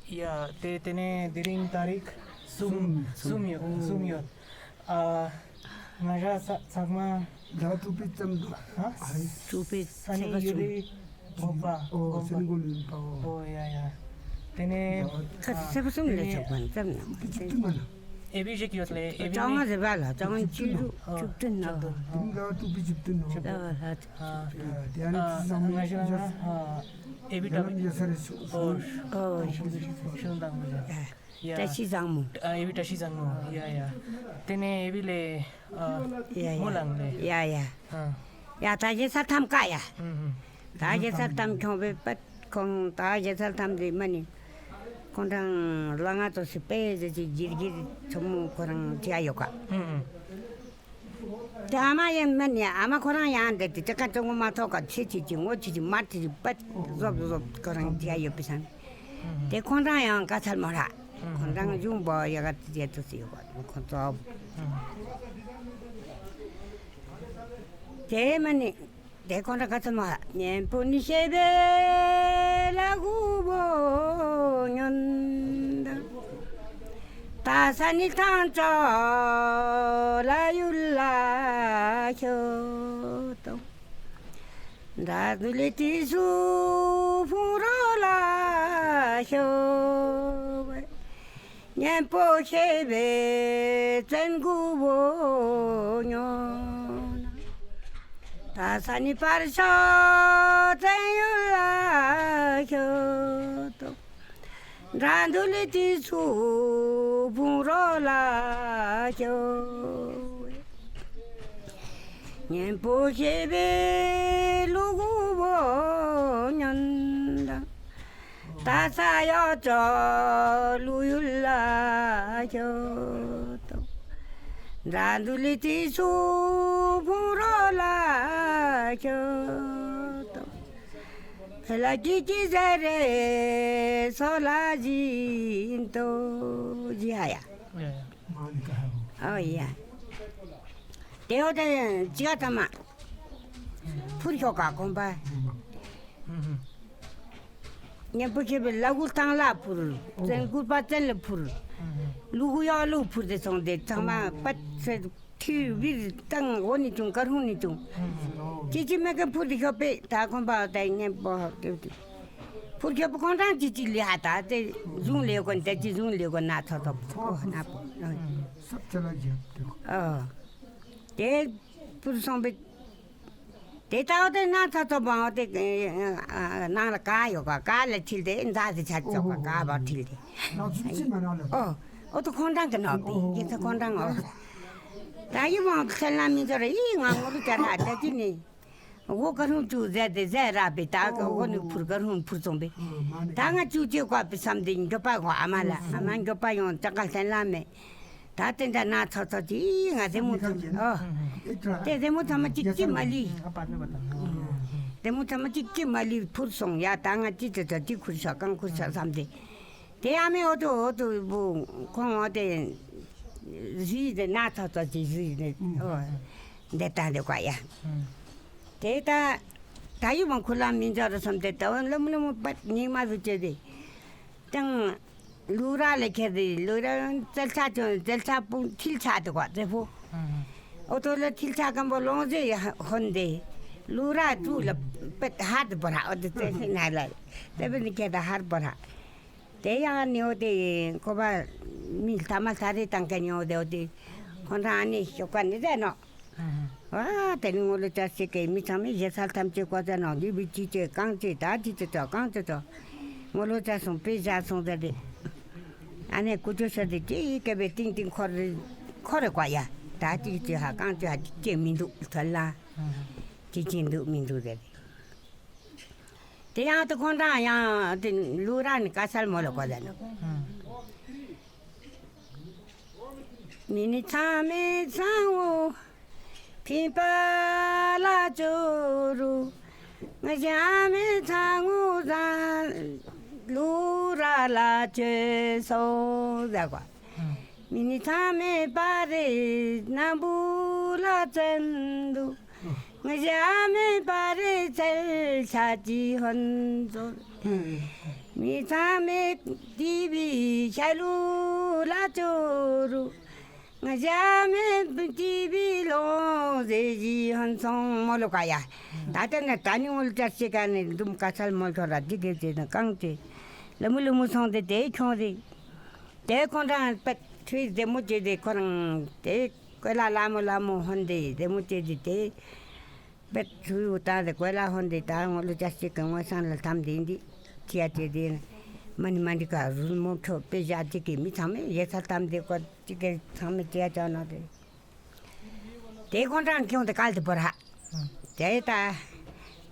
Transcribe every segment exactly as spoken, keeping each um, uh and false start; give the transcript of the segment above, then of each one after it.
ཡ། དེ་དེ་ནས་དེ་རིང་ཏ་རིག་གསུམ། གསུམ། གསུམ་ཡོད། གསུམ་ཡོད། ཨ། ང་ཞ་ས་ཚང་མ། ད་ཀྲུ་པི་ཙམ་འདུག་ཧ། ཀྲུ་པི་ས་ནི་ཡོད་རེད། དགོན་པ། ཨོ། དགོན་པ། སན་གོ་ལིན་པ། ཨོ། ཨོ་ཡ་ཡ། དེ་ནས། ཁ་ཨ། ཚེ་པོ་གསུམ་ལས་ཆོག་པ་ཙམ་ན། ཨེ་བི་ཞིག་ཡོད་ལེ། ཨེ་བི་ཅང་ནི། ང་ཟེར་བ་ལ་ཅང་ཅི་རུ་ཨོ། བཅུ་བདུན་ནོ། བཅུ་བདུན། ཨ། ང་ཏུ་པི་བཅུ་བདུན་ནོ། ཨ། ཨ། དེ་ཨ་ནི། ཨ། ཅི་ཟམ་ང་ཞ་ལ། ཨ། ཨེ་བི་ཏ་བི། ཨོ། ཨོ། ཤུང་དང་མོ། ཡ། བཀྲ་ཤིས་བཟང་མོ། ཨ། ཨེ་བི་བཀྲ་ཤིས་བཟང་མོ། ཡ་ཡ། དེ་ནས་ཨེ་བི་ལེ། ཨ། ཡ་ཡ། མོ་ལང་ལེ། ཡ་ཡ། ཨ། ཡ། ད་ཞེ་ས་ཐམ་ཀ་ཡ། ཧུམ་ཧུམ། ད་ཞེ་ས་ཐམ་ཁྱོང་བའི་པད་ཁོང་ད་ཞེ་ས་ཐམ་དེ་མ་ནི། ཁོང་རང་ལ་ང་ཚོ་སི་པེ་ཟེར་ཅིག་འཇིར་གྱི་ཚོ་མོ་ཁོ་རང་བྱ་ཡོད་ཀ། ཧུམ་ཧུམ། དེ་ཨ་མ་ཡང་མིན་ཡ། ཨ་མ་ཁོ་རང་ཡང་འདི་དེ་ཅི་ཀ་ཅོ་ངོ་མ་ཐོག་ག་ཆེ་ཆེ་ཅི་ངོ་ཆེ་ཆེ་མ་ཆེ་ཆེ་པད་ཟོབ་ཟོབ་ཁོ་རང་བྱ་ཡོད་པི་སང་། དེ་ཁོང་རང་ཡང་ཀ་ཚལ་མོ་ར། ཁོང་རང་གཞུང་པོ་ཡ་ག་དེ་ཡ་ཐུ་སི་ཡོད་པ་ཁོང་ཚོ། དེ་མ་ནི། དེ་ཁོང་ར་ག་ཚོད་མ། གཉེན་པོ་ནི་ཤེས་པའི་ལ་གུ་བོ་ཉོན་དང་། ད་ས་ནི་ཐང་ཅོག་ལ་ཡུལ་ལ་ཤོད་དང་། དགྲ་འདུལ་ལི་དུས་སུ་ཕུང་རོགས་ལ་ཤོད། གཉེན་པོ་ཤེས་པའི་བཙན་གུ་བོ་ཉོན། ད་ས་ནི་པར་ཤོག་བཙན་ཡུལ་ལ་ཤོད་དོ། དགྲ་འདུལ་ལི་དུས་སུ་ཕུང་རོགས་ལ་ཤོད། གཉེན་པོ་ཤེས་པའི་ལུ་གུ་བོ་ཉོན་དང་། ད་ས་ཡོག་ཅོག་ལུ་ཡུལ་ལ་ཁྱོད་དང་། དགྲ་འདུལ་ལི་དུས་སུ་ཕུང་རོགས་ལ་ཁྱོད་དང་། ཕེ་ལ་ཀི་ཀི་ཟེར་རེ་སོ་ལ་བཞིན་དུ་བཞི་ཧ་ཡ། ཨོ་ཡ། དེ་འོ་དེ་ཅི་ག་ཐ་མ། ཕུར་ཤོག་ག་གོམ་པ། གཉེན་པོ་ཤེས་པའི་ལ་གུ་ཐང་ལ་ཕུར། བཙན་སྐུར་པ་བཙན་ལ་ཕུར། ལུ་གུ་ཡོག་ལུ་ཕུར་དེ་སོང་དེ་ཚང་མ་པད་ཚེ་ཐུའི་བིར་བཏང་འོ་ནི་བྱུང་ཀ་རུང་ནི་བྱུང་། ཅི་ཅི་མེ་ཀ་ཕུར་དེ་ཤོག་པེ་ད་གོམ་པ་དེ་གཉེན་པོ་ཧོ་དེ་དེ། ཕུར་ཁྱོད་པོ་ཁོང་རང་ཅི་ཅི་ལི་ཧ་ད་དེ་གཞུང་ལས་གོ་འདི་ཅི་གཞུང་ལས་གོ་ན་ཚོ་ཚོ་ཨོ་ན་པོ། ཨོ། དེ་ཕུར་སོང་པེ། དེ་ལྟ་བུ་དེ་ན་ཚ་ཚོ་བང་བ་དེ་ནང་ལ་ཀ་ཡོད་ཀ་ཀ་ལ་ཁྲིལ་ཏེ་མཛའ་སི་ཆ་ཆོག་ཀ་ཀ་བ་ཁྲིལ་ཏེ། ཨོ་ཨོ་ཏུ་ཁོང་རང་གི་ནོག་དེ་ཡིན་ཚ་ཁོང་རང་ཨོ། ད་ཡི་བང་ཁྲལ་ན་མི་འཛོར་ཡི་ང་ངོ་རུ་ཅར་ཧ་ད་ཅི་ནི། འོ་ཀ་རུང་ཅུ་ཟེར་ཏེ་ཟེར་ར་པི་ད་ཀ་འོ་ནི་ཕུར་ཀ་རུང་ཕུར་སོང་པི། ད་ང་ཅུ་ཅེ་ཀ་པི་བསམ་སྟེ་མགྱོགས་པ་གོ་ཨ་མ་ལ་ཨ་མ་མགྱོགས་པ་ཡོང་ཅག་ཀ་ལྷན་ལ་མེད། ད་དེ་འདྲ་ན་ཚོ་ཚོ་ཅི་ང་རྫི་མོ་ཚོ་ཨོ། དེ་རྫི་མོ་ཚང་མ་ཅིག་ཅི་མ་ལི། རྫི་མོ་ཚང་མ་ཅིག་ཅི་མ་ལི་ཕུར་སོང་ཡ་ད་ང་ཅི་ཅི་ཚོ་ཅི་ཁུར་ཤ་གང་ཁུར་ཤ་བསམ་སྟེ། དེ་ཨ་མའི་འོ་ཏོ་འོ་ཏོ་བུ་ཁོང་འོ་དེ་ཟི་དེ་ན་ཚོ་ཚོ་ཅི་ཟི་དེ་ཨོ། འདི་ལྟ་འདི་ཀ་ཡ། དེ་ད་ད་ཡི་བང་ཁུ་ལ་མི་འཇོག་རུ་སོང་དེ་ད་འོ་ལམ་ལམ་པད་ཉིག་མ་བུ་ཅེ་དེ། ཏང་། ལུ་ར་ལ་ཁྱེར་དེ་ལུ་ར་ཙལ་ཚ་ཅོ་ཙལ་ཚ་པུ་ཐིལ་ཚ་དེ་ཀ་ཙེ་ཕུ། འོ་ཏོ་ལ་ཐིལ་ཚ་ཀམ་པོ་ལོང་ཟེ་ཧོན་དེ། ལུ་ར་ཏུ་ལ་པད་ཧར་དེ་པོ་ར་འོ་དེ་ཙེ་ཧི་ན་ལ། ཙེ་པེ་ནི་ཁྱེར་དེ་ཧར་པོ་ར། དེ་ཡང་ནི་འོ་དེ་ཁོ་པ་མི་ལྟ་མ་ལྟ་རེ་དང་ཀ་ནི་འོ་དེ་འོ་དེ་ཁོ་རང་ནི་ཤོ་ཀ་ནི་ཟེ་ནོ། ཨ་དེ་ནི་ངོ་ལོ་ཅག་ཅིག་གི་མི་ཚང་མས་ཞེ་སར་ཐམས་ཅད་བཀོད་ཟེར་ནོ་འདི་བི་ཅི་ཅེ་གང་ཅེ་ད་ཅི་ཅེ་ཚོ་གང་ཅེ་ཚོ་ངོ་ལོ་ཅག་སོང་པེ་ཞག་སོང་ཟེར་ཏེ། ཨ་ནེ་ཀུ་ཅོ་ཤ་དེ་ཅི་ཡི་སྐད་པའི་ཏིང་ཏིང་འཁོར་འཁོར་རེ་བཀོད་ཡ་ད་ཅི་ཅེ་ཧ་གང་ཅེ་ཧ་ཅི་ཅེ་མི་འདུག་ཐོལ་ལ་ཅི་ཅེ་འདུག་མི་འདུག་ཟེར་ཏེ། དེ་ཡང་དེ་ཁོང་རང་ཡང་དེ་ལུ་ར་ནི་ཀ་སལ་མོ་ལ་བཀོད་ཟེར་ནོ། མི་ནི་ཚང་མའི་ཚང་བོ་ཕིན་པ་ལ་ཅོ་རུ། ང་ཞ་མའི་ཚང་བོ་ཟ་ལུ་ར་ལ་ཅོ་སོ་ཟ་གོ། མི་ནི་ཚང་མའི་པ་རེ་ན་བུ་ལ་ཙན་དུ། ང་ཞ་མའི་པ་རེ་ཚལ་ཆ་ཅི་ཧོན་ཟོ། མི་ཚང་མས་དེ་བའི་ཤ་ལུག་ལ་ཅོ་རུ། ང་ཞ་མེད་དེ་བའི་ལོང་ཟེར་གྱི་ཧོན་སོང་མོ་ལོ་ཀ་ཡ། ད་ལྟ་ནས་ད་ནི་འོལ་ཅར་ཅིག་ག་ནས་འདུམ་ཀ་ཚལ་མོ་ཁྱོང་ར་འདི་དེ་ཟེར་ན་གང་ཅི། ལ་མུ་ལ་མུ་སོང་སྟེ་དེ་ཁྱོང་རེ། དེ་ཁོང་རང་པད་ཁྲུས་བདེ་མོ་བྱས་ཏེ་ཁོ་རང་དེ་གོས་ལ་ལ་མོ་ལ་མོ་ཧོན་ཏེ་བདེ་མོ་བྱས་ཏེ་དེ། པད་ཁྲུས་བཏང་སྟེ་གོས་ལ་ཧོན་ཏེ་ད་ངོ་ལོ་ཅག་ཅིག་གི་ངོ་སང་ལ་ཐམ་དེ་འདི་ཅི་ཡ་ཅི་དེ་མ་ནི་མ་འདི་ག་རུལ་མོ་ཁྱོ་པེ་ཞག་ཅིག་གི་མི་ཚང་མས་ཡེ་ཚ་ཐམ་དེ་གོ་ཅིག་གི་ཚང་མས་ཅི་ཡ་ཅག་ནོ་དེ། དེ་ཁོང་རང་ཁྱོང་དེ་གལ་དེ་བོར་ཧ། དེ་ད་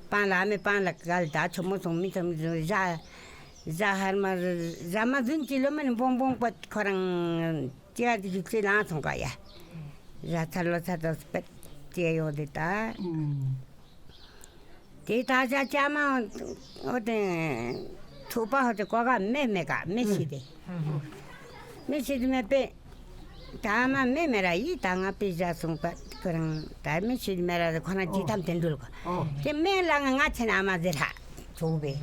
པང་ལ་མི་པང་ལ་གལ་ད་ཆོ་མོ་སོང་མི་ཚང་མས་ཟ་ཟ་ཧར་མ་ཟ་མ་ཟུན་ཅི་ལོ་མ་ནི་བོང་བོང་པད་ཁོ་རང་། ཅི་ཡ་དེ་ཅིག་ཚེ་ལངས་སོང་ག་ཡ། ར་ཚ་ལོ་ཚ་ཚ་པད་ཅི་ཡ་ཡོང་དེ་ད། དེ་ད་ཅག་ཅག་མ་འོ་དེ་ཐུག་པ་ཧོ་དེ་ཀོ་ག་མེ་མེ་ག་མེ་ཤི་དེ། མེ་ཤི་དེ་མེ་པེ། ད་མ་མེ་མེ་ར་ཡི་ད་ང་པེ་ཞག་སོང་པ་ཁོ་རང་ད་མེ་ཤི་དེ་མེ་ར་དེ་ཁོ་ན་ཅི་ཐམ་དེ་འགྲུལ་གོ། དེ་མེ་ལ་ང་ང་ཆེ་ན་མ་ཟེར་ཧ་ཐུག་པེ།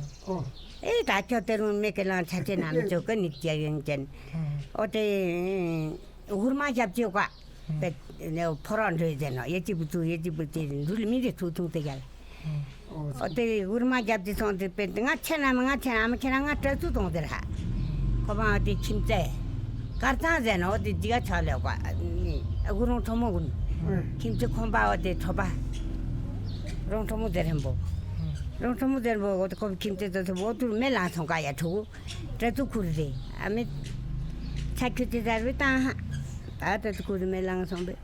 ཨེ་ད་ཁྱོད་དེ་རུང་མེ་ཀེ་ལང་ཆ་ཆེ་ན་མི་ཅོ་ཀ་ནི་ཅི་ཡ་ཡོན་ཅན། འོ་དེ། འུར་མ་རྒྱབ་ཅེས་བཀའ། པེ་ནེ་ཕོ་རོག་འགྲོ་ཡི་ཟེར་ནོ་ཡེ་ཅི་བུ་ཚུ་ཡེ་ཅི་བུ་ཅི་འགྲུལ་མི་རེ་ཚུ་ཐུང་ཏེ་རྒྱལ། ཨོ་དེ་འུར་མ་རྒྱབ་ཅེས་སོང་དེ་པེ་ང་ཆེ་ན་མ་ང་ཆེ་ན་མ་ཁྱེད་རང་ང་སྤྲད་ཚུ་གཏོང་ཟེར་ཧ། ཁོ་པ་འོ་དེ་ཁྱིམ་ཚེ། དཀར་ཚང་ཟེར་ནོ་འོ་དེ་ཇི་ག་ཆ་ལེ་བཀའ་ནི་ཨ་གུ་རུང་ཁྲོ་མོ་གུན། ཁྱིམ་ཚེ་ཁོང་པ་འོ་དེ་ཁྲོ་པ། རོང་ཁྲོ་མོ་ཟེར་ཧན་པོ། རོང་ཁྲོ་མོ་ཟེར་པོ་འོ་དེ་ཁོ་པ་ཁྱིམ་ཚེ་ཚོ་ཚོ་འོ་དུ་མེ་ལང་སོང་ཀ་ཡ་ཁྲོ་གུ། སྤྲད་ཚུ་ཁུར་ཟེ། ཨ་མི། ཆ་ཁྱུ་ཙི་ཟེར་བི་ཏང་ཧ། ད་ད་ཚུ་ཁུར་མེ་ལང་སོང་བི།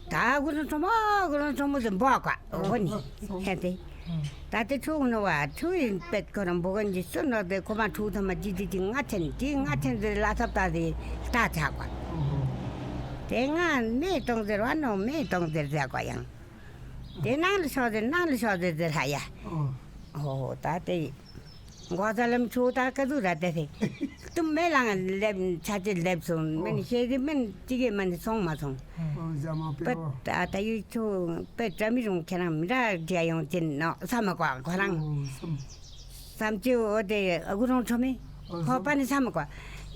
ད་གུ་རུ་ཁྲོ་མོ་གུ་རུ་ཁྲོ་མོ་ཟེར་འབོ་ཀ་འོ་ནི། ཧེ་དེ། ད་དེ་ཁྲུ་ནོ་བ་ཁྲུ་ཡིན་པེད་ཁོ་རང་འབོ་གན་གྱི་སུ་ནོ་དེ་ཁོ་མ་ཁྲུ་ཐ་མ་ཇི་དི་ཅི་ང་ཆེན་ཅི་ང་ཆེན་ཟེར་ལ་ཐབ་ད་ཟེ་ལྟ་ཆ་ཀ། དེ་ང་མེ་གཏོང་ཟེར་བ་ནོ་མེ་གཏོང་ཟེར་ཟེར་ཀ་ཡང་། དེ་ནང་ལ་ཤོག་ཟེར་ནང་ལ་ཤོག་ཟེར་ཟེར་ཧ་ཡ། ཨོ་ད་དེ། འགོག་ཟ་ལམ་ཆུ་ད་ཀ་ཟུག་ར་དེ་དེ། ཏུ་མེ་ལང་ལེབ་ཆ་ཅེ་ལེབ་སོང་མེན་ཤེས་རི་མེན་ཅི་གེ་མེན་སོང་མ་སོང་། ཨོ་ཟ་མ་པེ་པེ་ཨོ། ད་ད་ཡུལ་ཆུ་པེ་བཀྲ་མི་རུང་ཁྱེད་རང་མི་ར་འདྲ་ཡོང་ཅིན་ནོ་ས་མ་གོ་ཁོ་རང་། ཨོ་སམ། སམ་ཅི་འོ་དེ་ཨ་གུ་རུང་ཁྲོ་མི། ཨོ་ཁོ་པ་ནི་ས་མ་གོ།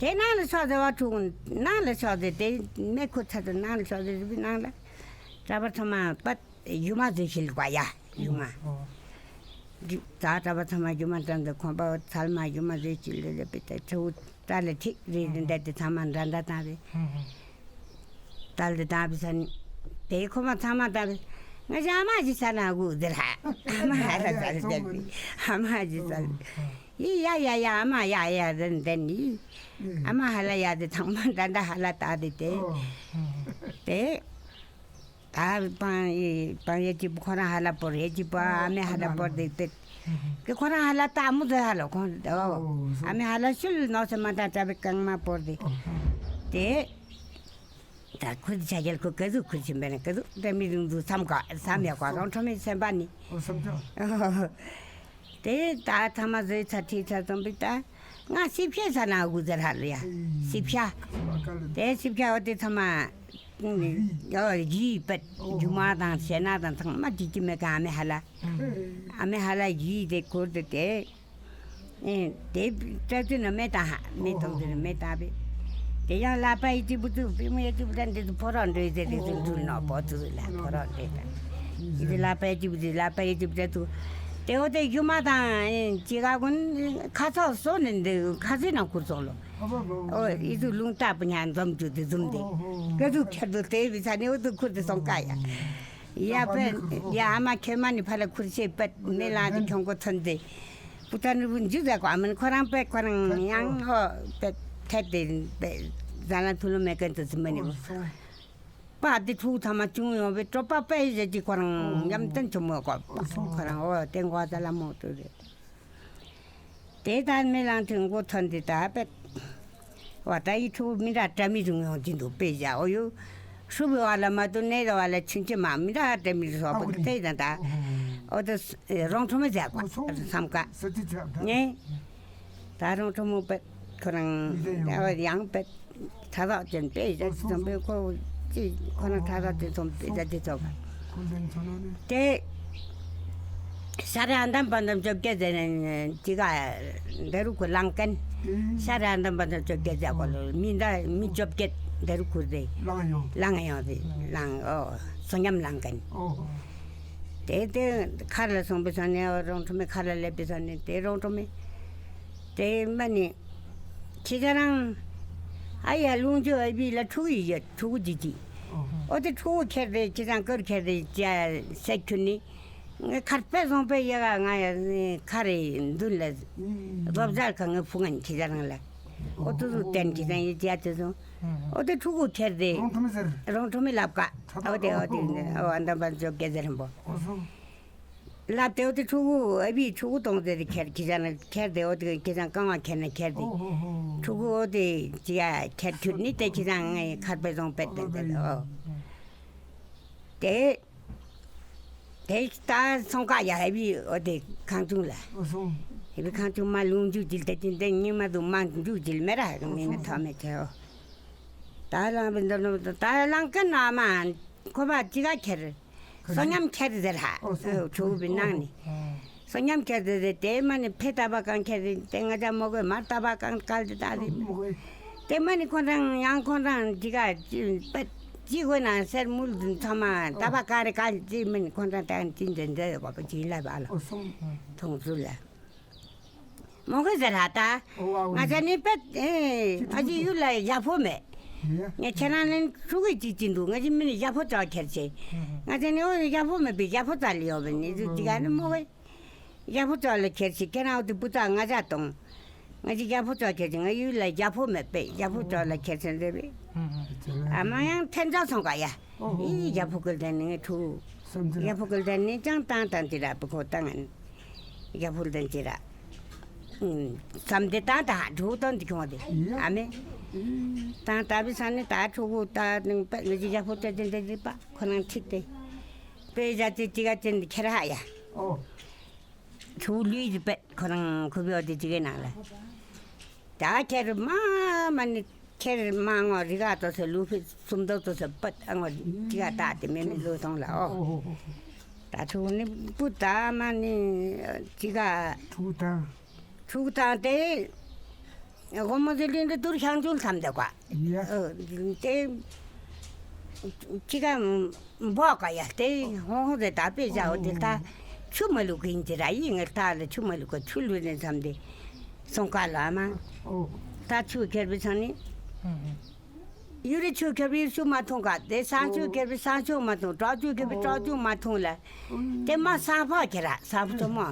དེ་ནང་ལ་ཤོག་ཟེར་བ་ཁྲུ་ནང་ལ་ཤོག་ཟེར་དེ་མེ་ཁུ་ཚ་དུ་ནང་ལ་ཤོག་ཟེར་བི་ནང་ལ། གྲྭ་པ་ཚང་མ་པད། ཡུ་མ་ཟོས་ཤིལ་བ་ཡ་ཡུ་མ། ཨོ། ད་གྲྭ་པ་ཚང་མ་ཡུ་མ་དྲངས་ཏེ་ཁོང་པ་ཚལ་མ་ཡུ་མ་ཟོས་ཤིལ་ལེ་ལེ་པི་ཏེ་ཁྲུ་ཏ་ལེ་ཁྲིག་རེ་རེ་འདྲ་དེ་ཚང་མ་འདྲ་འདྲ་བཏང་བས། ཏ་ལེ་བཏང་བས་ས་ནི་དེ་ཁོ་མ་ཚང་མ་བཏང་བས། ང་ཞག་ཨ་མ་ཞིག་ས་ན་གུ་ཟེར་ཧ། ཨ་མ་ཧ་ལ་ས་ལེ་ཟེར་བས། ཨ་མ་ཞིག་ས་ལེ། ཡི་ཡ་ཡ་ཡ་ཨ་མ་ཡ་ཡ་ཟེར་ནི་ཟེར་ནི། ཨ་མ་ཧ་ལ་ཡ་དེ་ཚང་མ་འདྲ་འདྲ་ཧ་ལ་བཏང་དེ་དེ། དེ། ད་པང་ཡེ་པང་ཡེ་ཅི་པོ་ཁོ་རང་ཧ་ལ་པོར་ཡེ་ཅི་པོ་ཨ་མེ་ཧ་ལ་པོར་དེ་དེ། ཀི་ཁོ་རང་ཧ་ལ་ད་མུ་ཟེ་ཧ་ལོ་ཁོང་ཨ་མེ་ཧ་ལ་ཤུལ་ནོ་སེ་མ་ད་ད་བེ་གང་མ་པོར་དེ། དེ། ད་ཁུར་ཆ་རྒྱལ་ཁོ་ཀ་ཟུག་ཁུར་ཆེན་པེ་ན་ཀ་ཟུག་ད་མི་རུང་དུ་བསམ་ག་བསམ་ཡ་ག་རོང་ཁྲོ་མེ་སེམས་པ་ནི། དེ་ད་ཐ་མ་ཟོས་ཚ་ཁྲིད་ཚ་ཙམ་པི་ད། ང་སི་ཕྱ་ས་ན་གུ་ཟེར་ཧ་ལ་ཡ། སི་ཕྱ། དེ་སི་ཕྱ་འོ་དེ་ཚང་མ། ཨོ་ཡི་པད་རྒྱུ་མ་དང་ཞེ་ན་དང་ཚང་མ་ཅི་ཅི་མེད་ག་ཨ་མེ་ཧ་ལ། ཨ་མེ་ཧ་ལ་ཡི་དེ་ཁུར་དེ་དེ། དེ་སྤྲད་དུས་ན་མེ་དང་ཧ་མེ་གཏོང་དུས་ན་མེ་དང་བེ། དེ་ཡང་ལ་པ་ཡི་ཅི་བུ་ཚུ་པི་མོ་ཡི་ཅི་བུ་དང་དེ་ཚུ་ཕོ་རོག་འགྲོ་ཡི་ཟེར་དེ་ཚུ་འགྲུལ་ནོ་བོ་ཚུ་ལ་ཕོ་རོག་འགྲོ་ཡི་དང་། ཡི་དེ་ལ་པ་ཡི་ཅི་བུ་དེ་ལ་པ་ཡི་ཅི་བུ་དེ་ཚུ། དེ་འོ་དེ་རྒྱུ་མ་དང་ཅི་ག་གུན་ཁ་ཚོགས་སོ་ནི་འདི་ཁ་ཟི་ནང་ཁུར་སོང་ལོ། ཨོ་ཨི་ཚུ་ལུང་རྟགས་པོ་ཉ་འཛོམས་རྒྱུ་དེ་འཛོམས་དེ། ཀ་ཚུ་ཁྱེར་དུ་དེ་བི་ཚ་ནི་འོ་དུ་ཁུར་དེ་སོང་ཀ་ཡ། ཡ་པེ་ཡ་ཨ་མ་ཁྱེད་མ་ནི་ཕ་ལ་ཁུར་ཤེས་པེ་མེ་ལང་དེ་ཁྱོང་གོ་ཐོན་དེ། པུ་ཏ་ནི་བུ་འཇུ་ཟ་གོ་ཨ་མན་ཁོ་རང་པེ་ཁོ་རང་ཡང་ཧོ་པེ་ཐད་དེ་པེ་ཟ་ན་ཐུ་ལོ་མེ་ཀན་དུ་ཟི་མ་ནི་བུ། པ་དེ་ཕྲུ་གུ་ཐ་མ་ཅུང་ཡོང་བའི་སྤྲོ་པ་པེ་ཟེར་གྱི་ཁོ་རང་ཡམ་ཏན་ཆུ་མོ་གོ་ཁོ་རང་འོ་དེ་འགོ་ད་ལ་མོ་ཏུ་རེད། དེ་ད་མེ་ལང་ཐུན་འགོ་ཐོན་དེ་ད་པེ། བ་ད་ཡི་ཕྲུ་གུ་མི་འདྲ་བཀྲ་མི་རུང་ཡོང་གྱི་འདུག་པེ་ཟ་འོ་ཡོ། ཧྲུ་བི་བ་ལ་མ་ཏུ་ནེ་ད་བ་ལ་ཆུན་ཅི་མ་མི་འདྲ་བཀྲ་མི་རུང་སོག་པ་ཏེ་ད་ད། འོ་ད་རོང་ཁྲོ་མོ་ཟ་གོ་སམ་ཀ་ནེ། ད་རོང་ཁྲོ་མོ་པེ་ཁོ་རང་ཡང་པེ། ཐ་རག་ཅན་པེ་ཡ་ཅི་ཙམ་པེ་ཁོ་ཅི་ཁོ་ན་ཐ་རག་ཅན་ཙམ་པེ་ཡ་ཅི་ཙམ་པེ། དེ། ཤ་ར་འདམ་པ་འདམ་བཅོ་བརྒྱད་ཟེར་ནས་ཅི་ག་འདི་རུ་ཁུ་ལང་ཀན། ཨེ། ཤ་ར་འདམ་པ་འདམ་བཅོ་བརྒྱད་ཟེར་གོ་ལོ། མི་འདའ་མི་བཅོ་བརྒྱད་འདི་རུ་ཁུར་ཏེ་ལང་ཡོང་། ལང་ཡོང་སྟེ་ལང་ཨོ་བསོད་སྙོམས་ལང་ཀན། ཨོ། དེ་དེ་མཁར་ལ་སོང་པའི་ས་ནས་ཨོ་རོང་ཁྲོ་མེ་མཁར་ལ་སླེབས་པའི་ས་ནས་དེ་རོང་ཁྲོ་མེ་དེ་མ་ནི་ཁྱེད་ཅག་རང་ཨ་ཡ་ལུང་ཇོ་ཨ་བི་ལ་ཕྲུ་གུ་ཡོད། ཕྲུ་གུ་ཅིག་ཅིག་ཨོ་དེ་ཕྲུ་གུ་ཁྱེར་ཏེ་ཁྱེད་ཅག་སྐོར་ཁྱེར་ཏེ་ཅ་སེ་ཁྱུར་ནི། ངས་མཁར་པས་བཟུང་པའི་ཡ་ག་ང་ཡ་མཁར་རེ་མདུན་ལ་རོབ་ཟར་ག་ངའི་ཕུ་ངན་ཁྱེད་ཅག་རང་ལ། ཨོ་ཏུ་ཏུ་བསྟན་ཁྱེད་ཅག་ཡི་ཅ་ཏུ་སོང་། ཨོ་ཏུ་ཕྲུ་གུ་ཁྱེར་ཏེ་རོང་ཁྲོ་མེ་ཟེར། རོང་ཁྲོ་མེ་ལབ་ཀ། ཁྲ་ཨོ་ཏེ་ཨོ་ཏེ་ཨོ་ཨ་འདམ་པ་ཅོ་ཀེ་ཟེར་རིན་པོ། ཨོ་སོང་། ལབ་སྟེ་ཨོ་ཏེ་ཕྲུ་གུ་ཨ་བི་ཕྲུ་གུ་གཏོང་ཟེར་ཏེ་ཁྱེར་ཁྱེད་ཅག་ན་ཁྱེར་ཏེ་ཨོ་ཏེ་ཁྱེད་ཅག་རྐང་བ་ཁྱེར་ན་ཁྱེར་ཏེ། ཨོ་ཧོ་ཧོ། ཕྲུ་གུ་ཨོ་ཏེ་ཅི་ཡ་ཁྱེར་ཁྱུར་ནི་ཏེ་ཁྱེད་ཅག་ངའི་མཁར་པས་བཟུང་པས་ཏེ་ཏེ་ཨོ། ཏེ། དེ་ལྟ་སོང་ཀ་ཡ་ཧེ་བི་ཨོ་དེ་ཁང་ཆུང་ལ། ཨོ་སོང་། ཧེ་བི་ཁང་ཆུང་མ་ལུང་འཇུག་ཅིག་དེ་ཅི་འདི་ཉི་མ་དུ་མ་འཇུག་ཅིག་མེ་ར་མི་ནི་ཐོ་མེ་ཆེ་ཨོ། ད་ལང་བི་འདོ་ནོ་ད་ལང་ཀ་ན་མ་ཁོ་པ་ཅི་ག་ཁྱེར། བསོད་སྙོམས་ཁྱེར་ཟེར་ཧ། ཨོ་སོང་། ཨོ་ཆུ་བི་ནང་ནི། ཨོ། བསོད་སྙོམས་ཁྱེར་ཏེ་དེ་དེ་མ་ནི་ཕེ་ཏ་བ་གང་ཁྱེར་ཏེ་དེ་ང་ཅག་མོ་གོས་མར་ཏ་བ་གང་བཀལ་ཏེ་ད་རེ། དེ་མ་ནི་ཁོང་རང་ཡང་ཁོང་རང་ཅི་ག་ཅི་པ་ཅི་གོ་ན་སེར་མུལ་ཚང་མ་ཏ་བ་གང་རེ་བཀལ་ཅི་མ་ནི་ཁོང་རང་ད་ཅི་འདྲ་འདྲ་ཡོད་པ་ཅི་ལ་བ་ལོ། ཨོ་སོང་། ཐོང་ཚུལ་ལ། མོ་གོས་ཟེར་ཧ་ད། ཨོ་ཨོ། ང་ཅག་ནི་པ་ཨེ་ང་ཅི་ཡུལ་ལ་ཡ་ཕོ་མེད། ཡ། ངས་ཁྱེད་རང་ལན་ཕྲུ་གུ་ཅིག་ཅིག་འདུག་ང་ཅི་མི་ནི་ཡ་ཕོ་ཙག་ཁྱེར་ཆེ། ང་ཅག་ནི་ཨོ་ཡ་ཕོ་མེད་པའི་ཡ་ཕོ་ཙག་ལ་ཡོད་པ་ནི་ཅི་ག་ནི་མོ་གོས། ཡ་ཕོ་ཙོག་ལ་ཁྱེར་ཅིག་ཁྱེད་རང་འོ་དེ་བུ་ཚ་ང་ཅག་གཏོང་། ང་ཅི་ཡ་ཕོ་ཙོག་ཁྱེར་ཅིག་ང་ཡུལ་ལ་ཡ་ཕོ་མེད་པས་ཡ་ཕོ་ཙོག་ལ་ཁྱེར་ཟེར་འདོད་པས། ཨ་མ་ཡང་ཐན་ཙག་སོང་ག་ཡ། ཨི་ཡ་ཕོ་ཀུལ་ལྡན་ནི་ངའི་ཕྲུ། ཡ་ཕོ་ཀུལ་ལྡན་ནི་ཅང་བཏང་བཏང་ཅི་ར་བུ་ཁོ་བཏང་ཨན། ཡ་ཕོ་ཀུལ་ལྡན་ཅི་ར། བསམ་དེ་བཏང་ད་ཕྲུ་གཏོང་དེ་ཁྱོང་དེ་ཨ་མེ། བཏང་ད་བི་ས་ནི་ད་ཕྲུ་གུ་ད་ནི་པ་ང་ཅི་ཡ་ཕོ་ཙོག་དེ་འདྲ་དེ་པ་ཁོ་རང་ཁྲིད་དེ། པེ་ཡ་ཅི་ཅི་ག་ཅི་འདི་ཁྱེར་ཧ་ཡ། ཨོ། ཆུ་ལུས་ཀྱི་པད་ཁོ་རང་ཁུ་བའི་འོ་དེ་ཅི་གའི་ནང་ལ། ད་ཁྱེར་མ་མ་ནི་ཁྱེར་མ་ངོ་རི་ག་ཏོ་སེ་ལུ་ཕི་སུམ་མདོ་ཏོ་སེ་པད་ཨ་ངོ་ཅི་ག་ད་དེ་མེ་མེ་ལུ་ཐོང་ལ་ཨོ། ད་ཆུ་ནི་པུ་ད་མ་ནི་ཅི་ག་ཕྲུ་གུ་དང་། ཕྲུ་གུ་དང་དེ། དགོང་མོ་དེ་ལིན་དེ་དུར་ཤང་ཅུང་ལྷམ་དེ་ཀ། ཡ། ཨོ། དེ། ཅི་ག་འབོག་ག་ཡ་དེ་ཧོང་ཧོང་དེ་ད་པེ་བྱའོ་དེ་ད་ཆུ་མ་ལུག་གིན་དེ་ར་ཡིན་ངེར་ད་ལ་ཆུ་མ་ལུག་ག་ཆུ་ལུས་ནས་མཚམས་དེ་སོང་ཀ་ལ་མ། ཨོ། ད་ཆུ་ཁེར་བི་ཚང་ནི། ཡུ་རི་ཆུ་ཁེར་བི་ཆུ་མ་འཐུང་ག་དེ་སང་ཆུ་ཁེར་བི་སང་ཆུ་མ་འཐུང་བྲག་ཆུ་ཁེར་བི་བྲག་ཆུ་མ་འཐུང་ལ། དེ་མ་སང་ཕོ་ཁེར་ར་སང་ཕོ་ཐོ་མོ།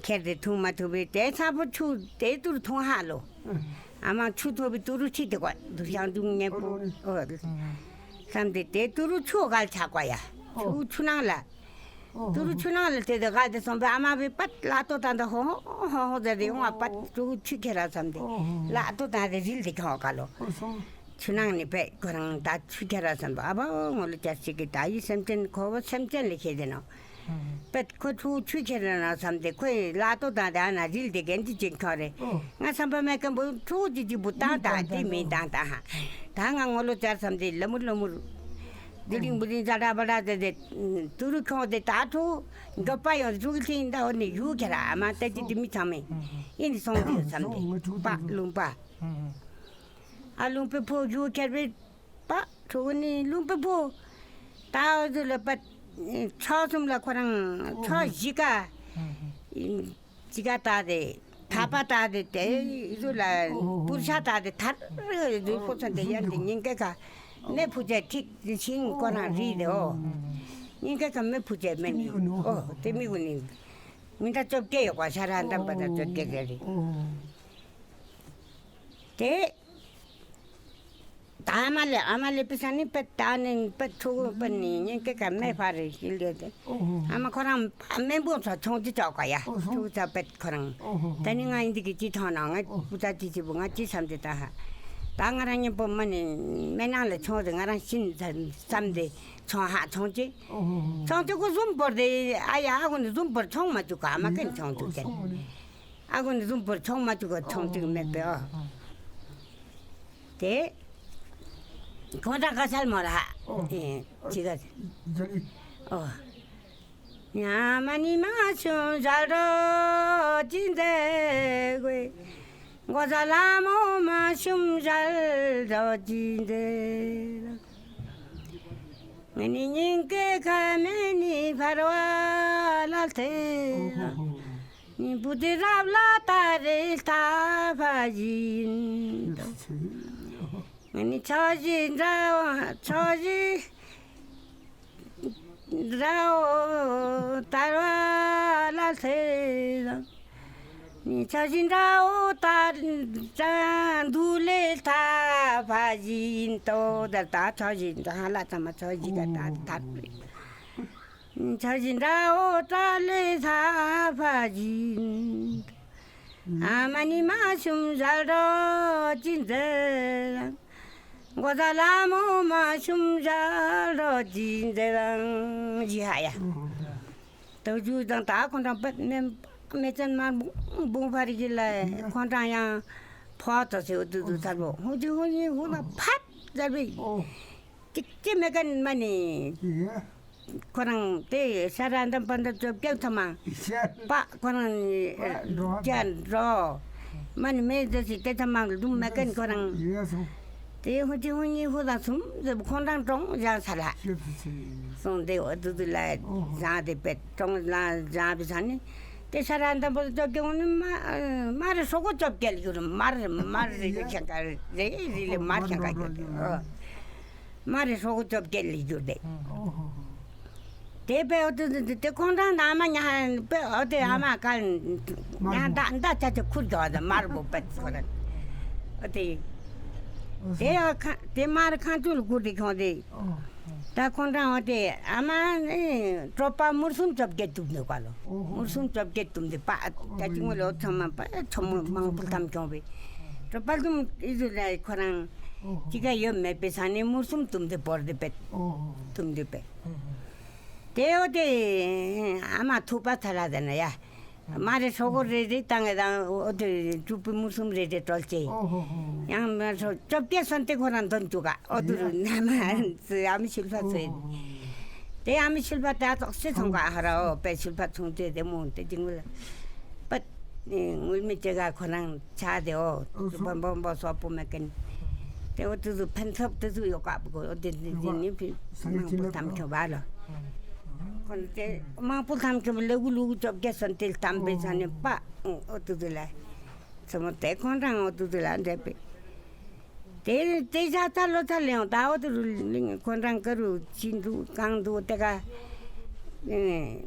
ཁྱེར་ཏེ་འཐུང་མ་ཐུབ་པས་དེ་ཚ་པོ་ཆུ་དེ་ཏུར་འཐུང་ཧ་ལོ། ཨ་མ་ཆུ་ཐོབ་པའི་ཏུ་རུ་ཁྲིད་དེ་གོ་དུ་ཤང་དུ་ཉེ་པོ། ཨོ། བསམ་སྟེ་དེ་ཏུ་རུ་ཆུ་ག་ལ་ཆག་པ་ཡ། ཆུ་ཆུ་ནང་ལ། ཏུ་རུ་ཆུ་ནང་ལ་དེ་དེ་ག་དེ་སོང་པས་ཨ་མ་བའི་པད་ལ་ཏོ་ད་འདི་ཧོ་ཧོ་ཧོ་ཧོ་ཟེར་ཏེ་ཡོང་བ་པད་ཏུ་རུ་ཆུ་ཁྱེར་ར་བསམ་སྟེ་ལ་ཏོ་ད་དེ་རིལ་དེ་ཁྱོང་ག་ལོ། ཆུ་ནང་ནས་པད་ཁོ་རང་ད་ཆུ་ཁྱེར་ར་བསམ་པ་ཨ་བ་ངོ་ལོ་ཅར་ཅིག་གི་ད་ཡི་སེམས་ཅན་ཁོ་བོ་སེམས་ཅན་ལས་ཤེས་དེ་ནོ། པད་ཁོ་ཕྲུ་གུ་ཆུ་ཁྱེར་ན་བསམ་སྟེ་ཁོས་ལ་ཏོ་དང་དེ་ཨ་ན་རིལ་དེ་གན་ཅི་ཅིག་ཁྱོ་རེ། ང་བསམ་པ་མེད་མཁན་པོ་ཕྲུ་གུ་ཅི་ཅི་བུ་བཏང་དང་དེ་མི་བཏང་དང་ཧ། ད་ང་ངོ་ལོ་ཅར་བསམ་སྟེ་ལ་མུར་ལ་མུར། དེ་རིང་བུ་རིང་ཛ་དྲག་པ་དྲག་དེ་དེ་ཏུ་རུ་ཁྱོང་དེ་ད་ཕྲུ་གུ་མགྱོགས་པ་ཡོང་ཕྲུ་གུ་ཁྱིང་ད་འོ་ནི་ཡུ་ཁྱེར་ཨ་མ་ད་ཅི་དེ་མི་ཚང་མས་ཡིན་སོང་དེ་བསམ་སྟེ་པ་ལུང་པ། ཨ་ལུང་པའི་ཕོ་ཡུ་ཁྱེར་བའི། པ་ཕྲུ་གུ་ནི་ལུང་པའི་བུ། ད་འོ་ཟུ་ལ་པ། ཕྱོགས་གསུམ་ལ་ཁོ་རང་ཕྱོགས་བཞི་ཀ། ཅི་ག་ད་དེ། ཐ་པ་ད་དེ་དེ་ཟུ་ལ་པུར་ཤ་ད་དེ་ཐར་རེ་ཟུ་ཕོ་ཚོན་དེ་ཡན་དེ་ཉིན་ཀ་ཁ་མེ་ཕུ་ཅེ་ཐིག་ཤིང་ཁོ་རང་རི་དེ་ཨོ། ཉིན་ཀ་ཁ་མེ་ཕུ་ཅེ་མེ་ནི་ཨོ་དེ་མི་གུ་ནི། མི་ད་བཅོ་བརྒྱད་ཡོད་པ་ཤ་ར་འདམ་པ་ད་བཅོ་བརྒྱད་དེ་རི། དེ། ད་ཨ་མ་ལེ་ཨ་མ་ལེ་པི་ས་ནི་པེ་ད་ནི་པེ་ཕྲུ་གུ་པེ་ནི་ཉིན་ཀེ་ཀ་མེ་ཕ་རེ་ཞིག་ལེ་དེ། ཨ་མ་ཁོ་རང་སྨན་པོ་ཚོ་ཆུང་ཅི་ཅོག་ག་ཡ། ཕྲུ་གུ་ཚ་པེ་ཁོ་རང་། ད་ནི་ང་ཡིན་དི་གི་ཅི་ཐོང་ན་ང་བུ་ཚ་ཅི་ཅི་བུ་ང་ཅི་བསམ་དེ་ད་ཧ། ད་ང་རང་ཉིན་པོ་མ་ནི་སྨན་ནང་ལ་ཆུང་དེ་ང་རང་ཤིན་བསམ་དེ་ཆུང་ཧ་ཆུང་ཅི། ཆུང་ཅི་གུ་ཟུམ་བོར་དེ་ཨ་ཡ་ཨ་གུ་ནི་ཟུམ་བོར་ཆུང་མ་ཅུ་ག་ཨ་མ་ཀན་ཆུང་ཅུ་ཀན། ཨ་གོ་ནི་ཟུམ་པོར་ཆོང་མ་ཅུག་ག་ཆོང་ཅུག་མེད་པས་ཨོ། དེ་ཁོང་ད་ག་སལ་མོ་ལ་ཧ། ཨོ། ཨེ་ཅི་ག་ཨོ། ཉ་མ་ནི་མ་ཤུམ་ཞལ་རོ་ཅི་མཛེས་གོས། མགོ་ཟ་ལ་མོ་མ་ཤུམ་ཞལ་རོ་ཅི་མཛེས། ང་ནི་སྙིང་གི་ཁ་མེ་ནི་ཕར་བ་ལ་ཐེ། ནི་བུ་དི་རབ་ལ་ད་རེ་ལྟ་ཕ་ཡིན། ང་ནི་ཆོས་བཞིན་འདྲ་བོ་ཆོས་བཞིན་འདྲ་བོ་དར་བ་ལ་སླེབས་དང་། ནི་ཆོས་བཞིན་འདྲ་བོ་དར་འདུག་ལས་ཐ་ཕ་བཞིན་དོ་དར་ད་ཆོས་བཞིན་འདྲ་ལ་ཚང་མ་ཆོས་བཞིན་ག་ད་དར། ཆོས་བཞིན་འདྲ་བོ་དར་ལས་ཐ་ཕ་བཞིན། ཨ་མ་ནི་མ་ཤུམ་ཞལ་རོ་ཅི་མཛེས་དང་། མགོ་ཟ་ལ་མོ་མ་ཤུམ་ཞལ་རོ་ཅི་མཛེས་དང་། ཇི་ཧ་ཡ། ཏོ་ཇུ་དང་ད་ཁོང་རང་པད་མེ་མེ་ཅན་མ་བུང་བུང་ཕ་རི་གི་ལ་ཁོང་རང་ཡང་ཕོ་ཏོ་སེ་འུ་དུ་དུ་ཚར་བོ་ཧུ་ཅི་ཧུ་ཉི་ཧུ་ན་ཕབ་ཚར་བི། ཅིག་ཅི་མེ་ཀན་མ་ནི། ཁོ་རང་དེ་ཤ་ར་འདམ་པ་འདམ་ཅོབ་ཀྱག་ཐ་མ། པ་ཁོ་རང་ནི་ཅན་རོ། མ་ནི་མེ་ཟེར་སི་དེ་ཐ་མ་ལུམ་མེ་ཀན་ཁོ་རང་། དེ་ཧུ་ཅི་ཧུ་ཉི་ཧུ་དང་གསུམ་ཟེར་ཁོང་རང་གྲོང་བཞག་ས་ལ། སོང་དེ་འོ་དུ་དུ་ལ་བཞག་དེ་པེ་གྲོང་ལ་བཞག་པའི་ས་ནི། དེ་ཤ་ར་འདམ་པ་ཅོབ་ཀྱག་ནི་མ་མ་རེ་སོ་གོ་ཅོབ་ཀྱག་ཡོད་མ་རེ་མ་རེ་རེ་ཁྱང་ཀ་རེ་རེ་ལེ་མ་ཁྱང་ཀ་ཡོད། མ་རེ་སོ་གོ་ཅོབ་ཀྱག་ལེ་ཡོད་དེ། དེ་པེ་འོ་དེ་དེ་དེ་ཁོང་རང་ནང་མ་ཉ་པེ་འོ་དེ་ཨ་མ་ཀ་ཉ་ད་ད་ཅ་ཅ་ཁུར་གྱོག་ད་མར་བོ་པད་ཁོ་ར། འོ་དེ་དེ་ཨ་ཁ་དེ་མར་ཁང་ཆུ་ལ་ཁུར་དེ་ཁྱོང་དེ། ད་ཁོང་རང་འོ་དེ་ཨ་མ་ནི་གྲོད་པ་མུར་སུམ་ཅོབ་ཀྱག་དུབ་ནོ་ཀ་ལོ། མུར་སུམ་ཅོབ་ཀྱག་དུམ་དེ་པ་ད་ཅི་ངོ་ལོ་ཚང་མ་པ་ཚོ་མོ་མང་པོ་ཐམ་ཁྱོང་བེ། གྲོད་པ་དུམ་ཨི་ཟུ་ལ་ཁོ་རང་ཅི་ག་ཡོད་མེད་པེ་ས་ནི་མུར་སུམ་དུམ་དེ་བོར་དེ་པེ་དུམ་དེ་པེ། དེ་འོ་དེ་ཨ་མ་ཐུག་པ་ཚ་ལ་དེ་ན་ཡ། མ་རེ་སོ་གོ་རེ་རེ་བཏང་ངེ་དང་འོ་དེ་ཅུ་པི་མུ་གསུམ་རེ་རེ་སྤྲོལ་ཅེ། ཡང་མ་སོ་ཅོབ་ཀྱག་སོན་ཏེ་ཁོ་རང་འདོན་བཅུག་ག་འོ་དུ་རུ་ན་མ་ཨ་མི་ཤུལ་ཕ་ཚོས། དེ་ཨ་མི་ཤུལ་ཕ་ད་ཙོག་སེ་ཚོང་ག་ཧ་ར་འོ་པེ་ཤུལ་ཕ་ཚོང་ཏེ་དེ་མོ་དེ་ཅི་ངུལ་པ་ངུལ་མི་ཅེ་ག་ཁོ་རང་ཆ་དེ་འོ་བོན་བོན་བོ་སོ་པོ་མེ་ཀན། དེ་འོ་དུ་དུ་ཕན་ཚབ་དུ་དུ་ཡོ་ག་བུ་གོ་འོ་དེ་དེ་ནི་ཕི་མང་པོ་ཐམ་ཁྱོ་བ་ལོ། ཁོང་དེ་མང་པོ་ཐམ་ཁྱོད་ལེ་གུ་ལུ་གུ་ཅོབ་ཀྱག་སོན་ཏེ་ལྟམ་པེ་ས་ནི་པ་འོ་དུ་དུ་ལ། ཚོ་མོ་དེ་ཁོང་རང་འོ་དུ་དུ་ལ་འདྲེ་པེ། དེ་དེ་ཞག་ཚ་ལོ་ཚ་ལེ་འོ་ད་འོ་དུ་རུ་ལིང་ཁོང་རང་ཀ་རུ་ཅི་འདུག་གང་འདུག་དེ་ག་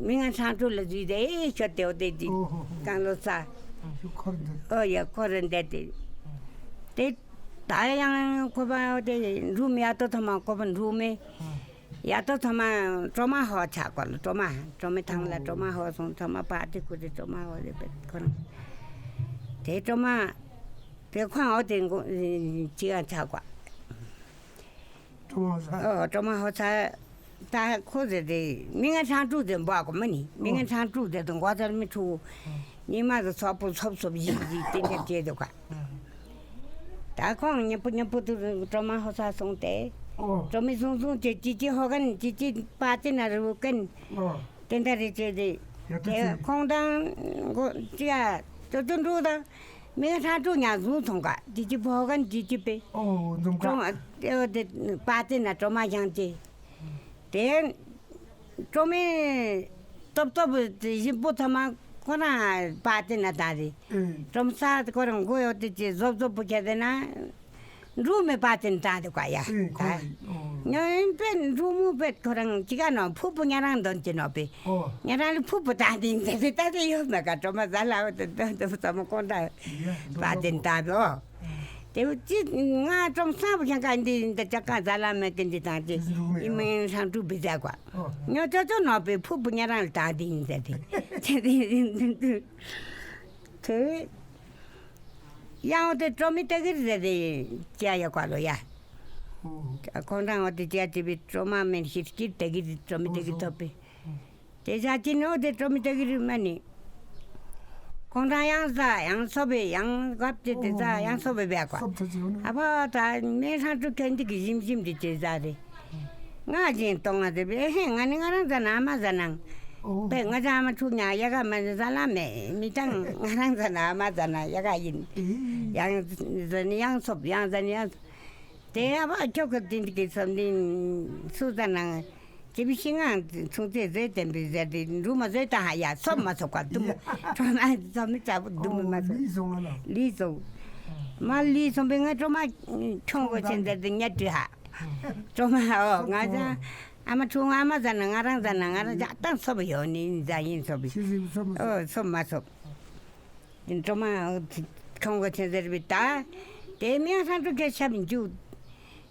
མི་ངན་ཧྲང་ཀྲུ་ལ་འཛུལ་དེ་ཤོད་དེ་འོ་དེ་དེ་གང་ལོ་ཚ། འོ་ཡ་ཁོ་རེ་འདྲེ་དེ། དེ་ད་ཡང་ཁོ་པ་འོ་དེ་འབྲུག་མི་ཡ་ཏོ་ཐོ་མ་ཁོ་པ་འབྲུག་མི། ཡ་ཏོ་ཐོ་མ་གྲོ་མ་ཧོ་ཆ་ཀོ་ལ་གྲོ་མ་གྲོ་མི་ཐང་ལ་གྲོ་མ་ཧོ་སོང་ཐོ་མ་པ་ཏི་ཁུ་ཏི་གྲོ་མ་ཧོ་ལེ་པེ་ཁོ་རང་། དེ་གྲོ་མ་དེ་ཁོང་འོ་དེ་མགོ་ཅི་ཡང་ཆ་ཀོ། གྲོ་མ་ཧོ་ཆ། ཨོ་གྲོ་མ་ཧོ་ཆ། ད་ཁོ་ཟེར་དེ་མི་ང་ཧྲང་ཀྲུ་དེ་འབོ་ཀོ་མ་ནི་མི་ང་ཧྲང་ཀྲུ་དེ་དང་གོ་ཚར་མི་ཁྲུ། ཉི་མ་དེ་ཚོ་པོ་ཚོབ་ཚོབ་ཡི་ཡི་ཏེ་འདྲ་བྱེད་དུ་ཀ། ད་ཁོང་ཉེ་པོ་ཉེ་པོ་དུ་གྲོ་མ་ཧོ་ས་སོང་སྟེ། ཨོ། གྲོ་མི་བཟུང་བཟུང་བྱེད་ཅི་ཅི་ཧོ་གན་ཅི་ཅི་པ་ཅི་ན་རུ་གན། ཨོ། དེ་འདྲ་རེ་བྱེད་དེ། ཡ་ད་དེ་ཅི། ཁོང་དང་གོ་ཅི་ཡ་ཏོ་ཏོ་འགྲོ་དང་མི་ང་ཧྲ་ཀྲུ་ཉ་བཟུང་སོང་ཀ་ཅི་ཅི་ཧོ་གན་ཅི་ཅི་པེ། ཨོ་འཛུམ་ཀ། གྲོ་མ་དེ་དེ་པ་ཅི་ན་གྲོ་མ་ཡང་ཅི། དེ། གྲོ་མའི་སྟོབས་སྟོབས་དེ་ཞིམ་པོ་ཐ་མ་ཁོ་ན་པ་ཏི་ན་ད་རེ། ཨེ། གྲོ་མ་ས་ཁོ་རང་མགོ་ཡོད་དེ་ཅི་བཟོ་བཟོ་པོ་ཁྱེར་དེ་ན། འབྲུག་མི་པ་ཏི་ན་ད་དེ་ཀ་ཡ། ཨེ་ཁོ་ད། རེ། ཨོ། ཉོ་ཡིན་པས་འབྲུག་མོ་པས་ཁོ་རང་ཅི་ག་ནོ་ཕུ་པོ་ཉ་རང་འདོན་ཅི་ནོ་པས། ཨོ། ཉ་རང་ལ་ཕུ་པོ་ད་དེ་ཡིན་ཟེར་དེ་ད་དེ་ཡོད་མེད་ཀ་གྲོ་མ་ཟ་ལ་འོ་དེ་འདོན་དེ་ཚ་མོ་ཁོང་ད། ཡ་པ་ཏི་ན་ད་པས་ཨོ། དེ་བུ་ཅི་ང་ཀྲོང་སང་བུ་ཁྱང་ཀ་འདི་འདི་ཅག་ཀ་ཛ་ལ་མེད་ཀི་འདི་དང་ཅི་ཨི་མིང་ཧྲང་ཀྲུ་བི་ཛ་ཀ་ཉོ་ཅོ་ཅོ་ནོ་པའི་ཕུ་བུ་ཉ་རང་ལ་དང་འདི་ཡིན་ཟེར་ཏེ་ཅི་འདི་ཡིན་འདི་འདི་དེ་ཡང་དེ་ཀྲོ་མི་ཏེ་གིར་ཟེར་ཏེ་ཅི་ཡ་ཡོད་ཀ་ལོ་ཡ། ཁོང་རང་འོ་དེ་ཅི་ཡ་ཅི་བི་ཀྲོ་མ་མེན་ཤིར་ཀིར་ཏེ་གིར་ཀྲོ་མི་ཏེ་གིར་ཐོབ་པའི། དེ་ཞག་གཅིག་ནོ་དེ་ཀྲོ་མི་ཏེ་གི་རུ་མ་ནི། ཁོང་རང་ཡང་ཟ་ཡང་སོབ་པའི་ཡང་གབ་ཅེ་དེ་ཟ་ཡང་སོབ་པའི་བས་ཀ། སོབ་ཚ་ཅིག་ཡོད་ན། ཨ་ཕ་ད་མེ་ཧྲང་ཀྲུ་ཁན་དེ་གི་ཞིམ་ཞིམ་དེ་ཅེ་ཟ་རེ། ང་ཅིན་གཏོང་ང་དེ་བས་ཧེ་ང་ནི་ང་རང་ཟ་ན་ཨ་མ་ཟ་ནང་། ཨོ། པས་ང་ཚང་ཨ་མ་ཕྲུག་ཉག་ཡ་ག་མ་ཟ་ལ་མེད་མི་ཏང་ང་རང་ཟ་ན་ཨ་མ་ཟ་ན་ཡ་ག་ཡིན། ཨེ། ཡང་ཟ་ནི་ཡང་སོབ་ཡང་ཟ་ནི་ཡང་། དེ་ཨ་བ་ཁྱོ་གི་དེ་འདི་གི་སོབ་འདི་སུ་ཟ་ན། ཅི་བི་ཤི་ང་ཚུང་ཚེ་ཟོས་བསྟན་པའི་ཟེར་དེ་འབྲུ་མ་ཟོས་ད་ཧ་ཡ་སོབ་མ་སོབ་ག་འདུམ། ཁྲོ་ན་ཟོ་མི་ཙག་པོ་འདུམ་མ་སོབ། ཨོ། ལི་སོང་ང་ལ། ལི་སོང་། མ་ལི་སོང་པའི་ང་ཁྲོ་མ་ཁྱོང་གོ་ཆེན་ཟེར་དེ་ཉལ་དུས་ཧ། ཁྲོ་མ་ཨོ་ང་ཚང་། ཨ་མ་ཁྲུང་ཨ་མ་ཟ་ན་ང་རང་ཟ་ན་ང་རང་ཇག་ཏང་སོབ་ཡོད་ནི་ཟ་ཡིན་སོབ། ཨོ་སོབ་མ་སོབ། ཨིན་ཀྲོ་མ་ཁོང་གི་ཆེན་ཟེར་བི་ད། དེ་མིང་སང་ཀྲུ་གེ་ཤབ་འཇུ།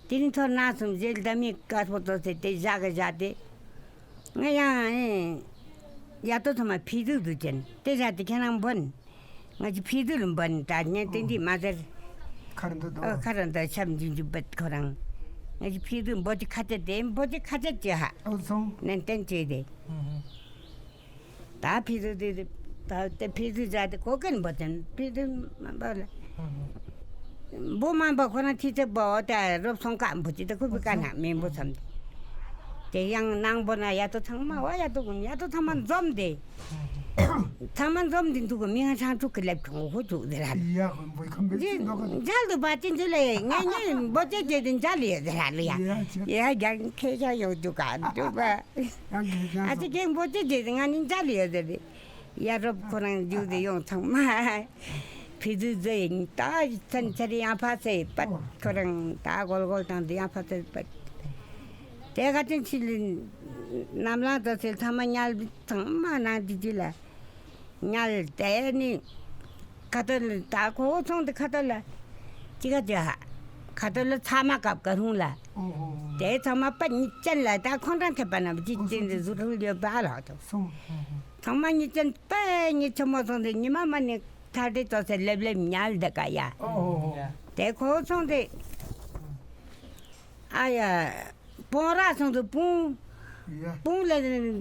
དེ་རིང་ཐོར་ན་སུམ་ཟེར་ལྡ་མི་དཀར་པོ་ཏོ་ཟེར་དེ་ཞག་གི་ཞག་དེ། ང་ཡང་ཡ་ཏོ་ཐོ་མ་ཕི་དུ་དུ་ཅན་དེ་ཞག་དེ་ཁྱེད་རང་འབོན། ང་ཅི་ཕི་དུ་ལུ་འབོན་ད་ངས་དེ་འདི་མ་ཟེར། ཁར་འདུ་དོ། ཨོ་ཁར་འདུ་ཤབ་འཇུ་འཇུ་བད་ཁོ་རང་། ང་ཅི་ཕི་དུ་འབོ་ཅི་ཁ་ཅེ་དེ་འབོ་ཅི་ཁ་ཅེ་ཅི་ཧ། ཨོ་སོང་། ནན་ཏན་ཅི་དེ། ད་ཕི་ཟུ་དེ་ད་དེ་ཕི་ཟུ་བྱ་དེ་གོ་ཀན་པོ་དེན་ཕི་ཟུ་མ་པ་ལ། བོ་མ་པ་ཁོ་ན་ཐི་ཚེ་བོ་དེ་རོབ་སོང་ཀ་བོ་ཅི་ད་ཁུ་བི་ཀ་ན་མེན་པོ་ཚམ་དེ། དེ་ཡང་ནང་པོ་ན་ཡ་ཏོ་ཚང་མ་བ་ཡ་ཏོ་གུན་ཡ་ཏོ་ཚང་མ་འཛོམ་དེ། ཚང་མ་འཛོམ་དེ་འདུག་གི་མི་ང་ཆང་ཕྲུག་གི་ལེབ་ཁྱོང་ཧོ་ཅུག་དེ་ར། ཡ་ཁོ་བོ་ཁམ་བེ་ཅི་འདོག་ག་འཇལ་དུ་པ་ཅི་འཇུ་ལེ་ངེ་ངེ་བོ་ཅི་ཅི་དེ་འཇལ་ཡོད་དེ་ར་ལུ་ཡ། ཡ་ཡ་རྒྱང་ཁེ་ཤ་ཡོད་འདུག་ག་འདུག་པ། ཡང་གི་ཡང་ཨ་ཅེ་སོང་། རྒན་པོ་ཅི་ཅི་ང་ནི་མཇལ་ཡོད་ཟེར་ཏེ། ཡ་རོབ་ཁོ་རང་རྒྱུགས་ཏེ་ཡོང་ཚང་མ། ཕི་ཟུ་ཟེ་ཡིན་ད་ཚན་ཚར་ཡང་ཕ་སེ་པད་ཁོ་རང་ད་གོལ་གོལ་བཏང་སྟེ་ཡང་ཕ་སེ་པད། དེ་ག་ཅན་ཕྱི་ལ་ནམ་ལངས་དོ་ཚེ་ཚང་མ་ཉལ་ཚང་མ་ནང་དི་དི་ལ། ཉལ་དེ་ནི། ཁ་ཏོ་ལ་ད་ཁོ་ཚོང་དེ་ཁ་ཏོ་ལ། ཅི་ག་ཅི་ཧ། ཁ་ཏོ་ལ་ཚ་མ་བཀབ་ཀ་རུང་ལ། ཨོ་ཧོ། དེ་ཚང་མ་པ་ཉིད་ཅན་ལ་ད་ཁོང་རང་ཐེབས་པ་ན་ཅི་ཅི་འདི་ཟུར་ཧུལ་ཡོད་པ་ལ་ཏོ། སོང་། ཚང་མ་ཉིད་ཅན་པ་ཉིད་ཆོ་མོ་ཚོང་དེ་ཉི་མ་མ་ནི་ཐར་དེ་ཏོ་སེ་ལེབ་ལེབ་ཉལ་དེ་ཀ་ཡ། ཨོ་ཧོ་ཧོ། དེ་ཁོ་ཚོང་དེ། ཨ་ཡ། སྤོང་ར་སོང་དུ་སྤུང་། ཡ། སྤུང་ལ་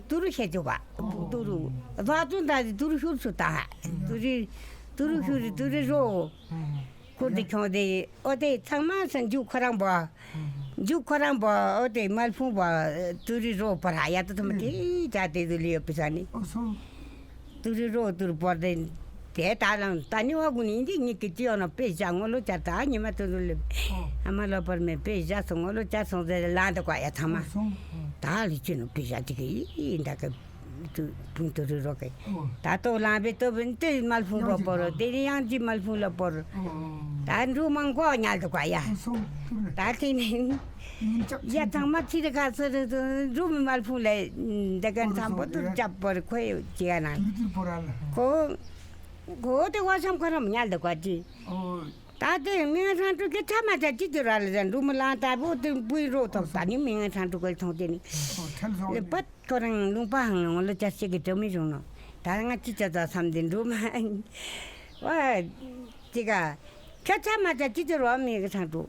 དུ་རུ་ཤེ་ཅུ་ག་ཨོ། དུ་རུ། བ་དུ་འདྲ་དུ་རུ་ཤུར་སུ་ད་ཧ། ཡ། དུ་རི། དུ་རུ་ཤུར་དུ་རི་རོ། ཨོ། ཁུར་དེ་ཡ། ཁྱོང་དེ་ཨོ་དེ་ཚང་མ་སོན་འཇུ་ཁོ་རང་བ། འཇུ་ཁོ་རང་བ་ཨོ་དེ་མལ་ཕུང་བ། དུ་རི་རོ་པ་ར་ཡ་དུ་ཐོ་མ་དེ་ཅ་དེ་དུ་ལི་ཡོ་པི་ས་ནི། ཨོ་སོང་། ཏུ་རི་རོ་ཏུ་རུ་པོར་དེ། དེ་ད་ལང་ད་ནི་བ་གུ་ནི་འདི་ཉིད་ཀྱི་ཅི་ཡོང་ན་པེ་བཞག་ངོ་ལོ་ཅར་ད་ཉི་མ་ཏུ་རུ་ལེ། ཨོ། ཨ་མ་ལོ་པར་མེ་པེ་བཞག་སོང་ངོ་ལོ་ཅར་སོང་ཟེར་ལང་དེ་ཀ་ཡ་ཚང་མ། ཨོ་སོང་། ད་ལི་ཅི་ནུ་པེ་བཞག་ཅི་གི་ཡི་འདྲ་གི། ཏུ་ཕུང་ཏུ་རི་རོ་གི། ཨོ། ད་ཏོ་ལང་པེ་ཏོ་བིན་ཏེ་མལ་ཕུང་རོ་པོ་རོ་དེ་ནི་ཡང་ཅི་མལ་ཕུང་ལ་པོར། ཨོ། ད་འབྲུ་མང་གོ་ཉལ་དེ་ཀ་ཡ། ཨོ་སོང་། ད་དེ་ནི། ཡ་ཚང་མ་ཚི་རི་ཁ་སི་རི་དུ་འབྲུ་མི་མལ་ཕུང་ལ་འདི་ག་ཚང་པོ་དུ་ཅབ་པོ་རི་ཁོ་ཡོད་ཅི་ཡ་ན། ཁོ་ཁོ་དེ་བ་ཤམ་ཁོ་རམ་ཉལ་དེ་ཀ་ཅི། ད་དེ་མི་ང་ཚང་ཕྲུག་གི་ཚ་མ་ཚ་ཅི་དུ་ར་ལ་ཟ་འབྲུ་མི་ལང་ད་བོ་དུ་བུའི་རོ་ཐོབ་ད་ནི་མི་ང་ཚང་ཕྲུག་གི་ཐོང་དེ་ནི། ལེ་པད་ཁོ་རང་ལུང་པ་ཧང་ལ་ངོ་ལོ་ཅ་ཤེ་གི་དྲི་མི་རུང་ནོ། ད་ང་ཅི་ཅ་ད་བསམ་དེ་འབྲུ་མ་བ། ཅི་ག་ཁྱོད་ཚ་མ་ཚ་ཅི་ཅི་རོ་མི་གི་ཚང་དུ།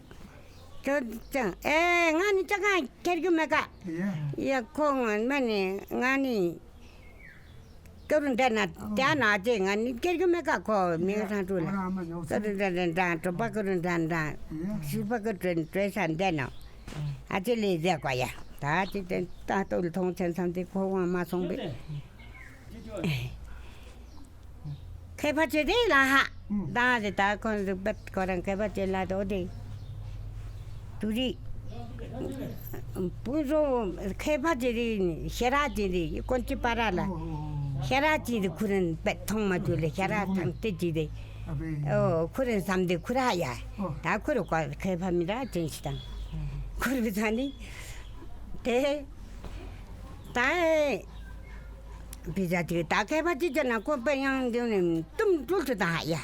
ཁྱོད་ཅང་ཨེ་ང་ནི་ཅ་ག་ཁྱེར་རྒྱུ་མེད་ཀ་ཡ། ཡ་ཁོང་མ་ནི་ང་ནི་ཀ་རུ་འདྲ་ན་དེ་ན་ཅེ་ང་ནི་ཁྱེར་རྒྱུ་མེད་ཀ་ཁོ་མི་གི་ཚང་དུ་ལ། ཀ་རུ་འདྲ་འདྲ་འདྲ་གྲོ་པ་ཀ་རུ་འདྲ་འདྲ། ཡ། ཤུ་པ་ཀ་དྲོད་དྲོད་ས་འདྲ་ན། ཨ་ཅེ་ལེ་ཟེར་ཀ་ཡ། ད་ཅི་དེ་ད་ཏོ་ལ་མཐོང་ཆེན་བསམ་དེ་ཁོ་དབང་མ་སོང་པས། མཁས་པ་ཅིག་རེད་ལ་ཧ། ཨུ། ད་རེད་ད་ཁོང་རེད་པད་ཁོ་རང་མཁས་པ་ཅིག་ལ་དོ་དེ། དུ་རི། བུ་རོ་མཁས་པ་ཅིག་རེད་ཤེས་རབ་ཅིག་རེད་དཀོན་ཅི་པ་ར་ལ། ཨོ། ཤེས་རབ་ཅིག་རེད་ཁུ་རེན་པད་མཐོང་མ་བཅུག་ལ་ཤེས་རབ་ཐང་ཏི་ཅིག་རེད། ཨ་བེ། ཨོ་ཁུ་རེན་བསམ་དེ་ཁུ་ར་ཡ། ཨོ། ད་ཁུ་རུ་ཀ་མཁས་པ་མི་ར་ཅན་ཞིག་དང་། ཁུ་རུ་ཚ་ནི། དེ། ད། བི་ཟ་དེ་ད་མཁས་པ་ཅི་ཅོ་ན་ཀོ་པེ་ཡང་འདི་ནི་ཏུམ་ཀྲུལ་ཏུ་ད་ཡ།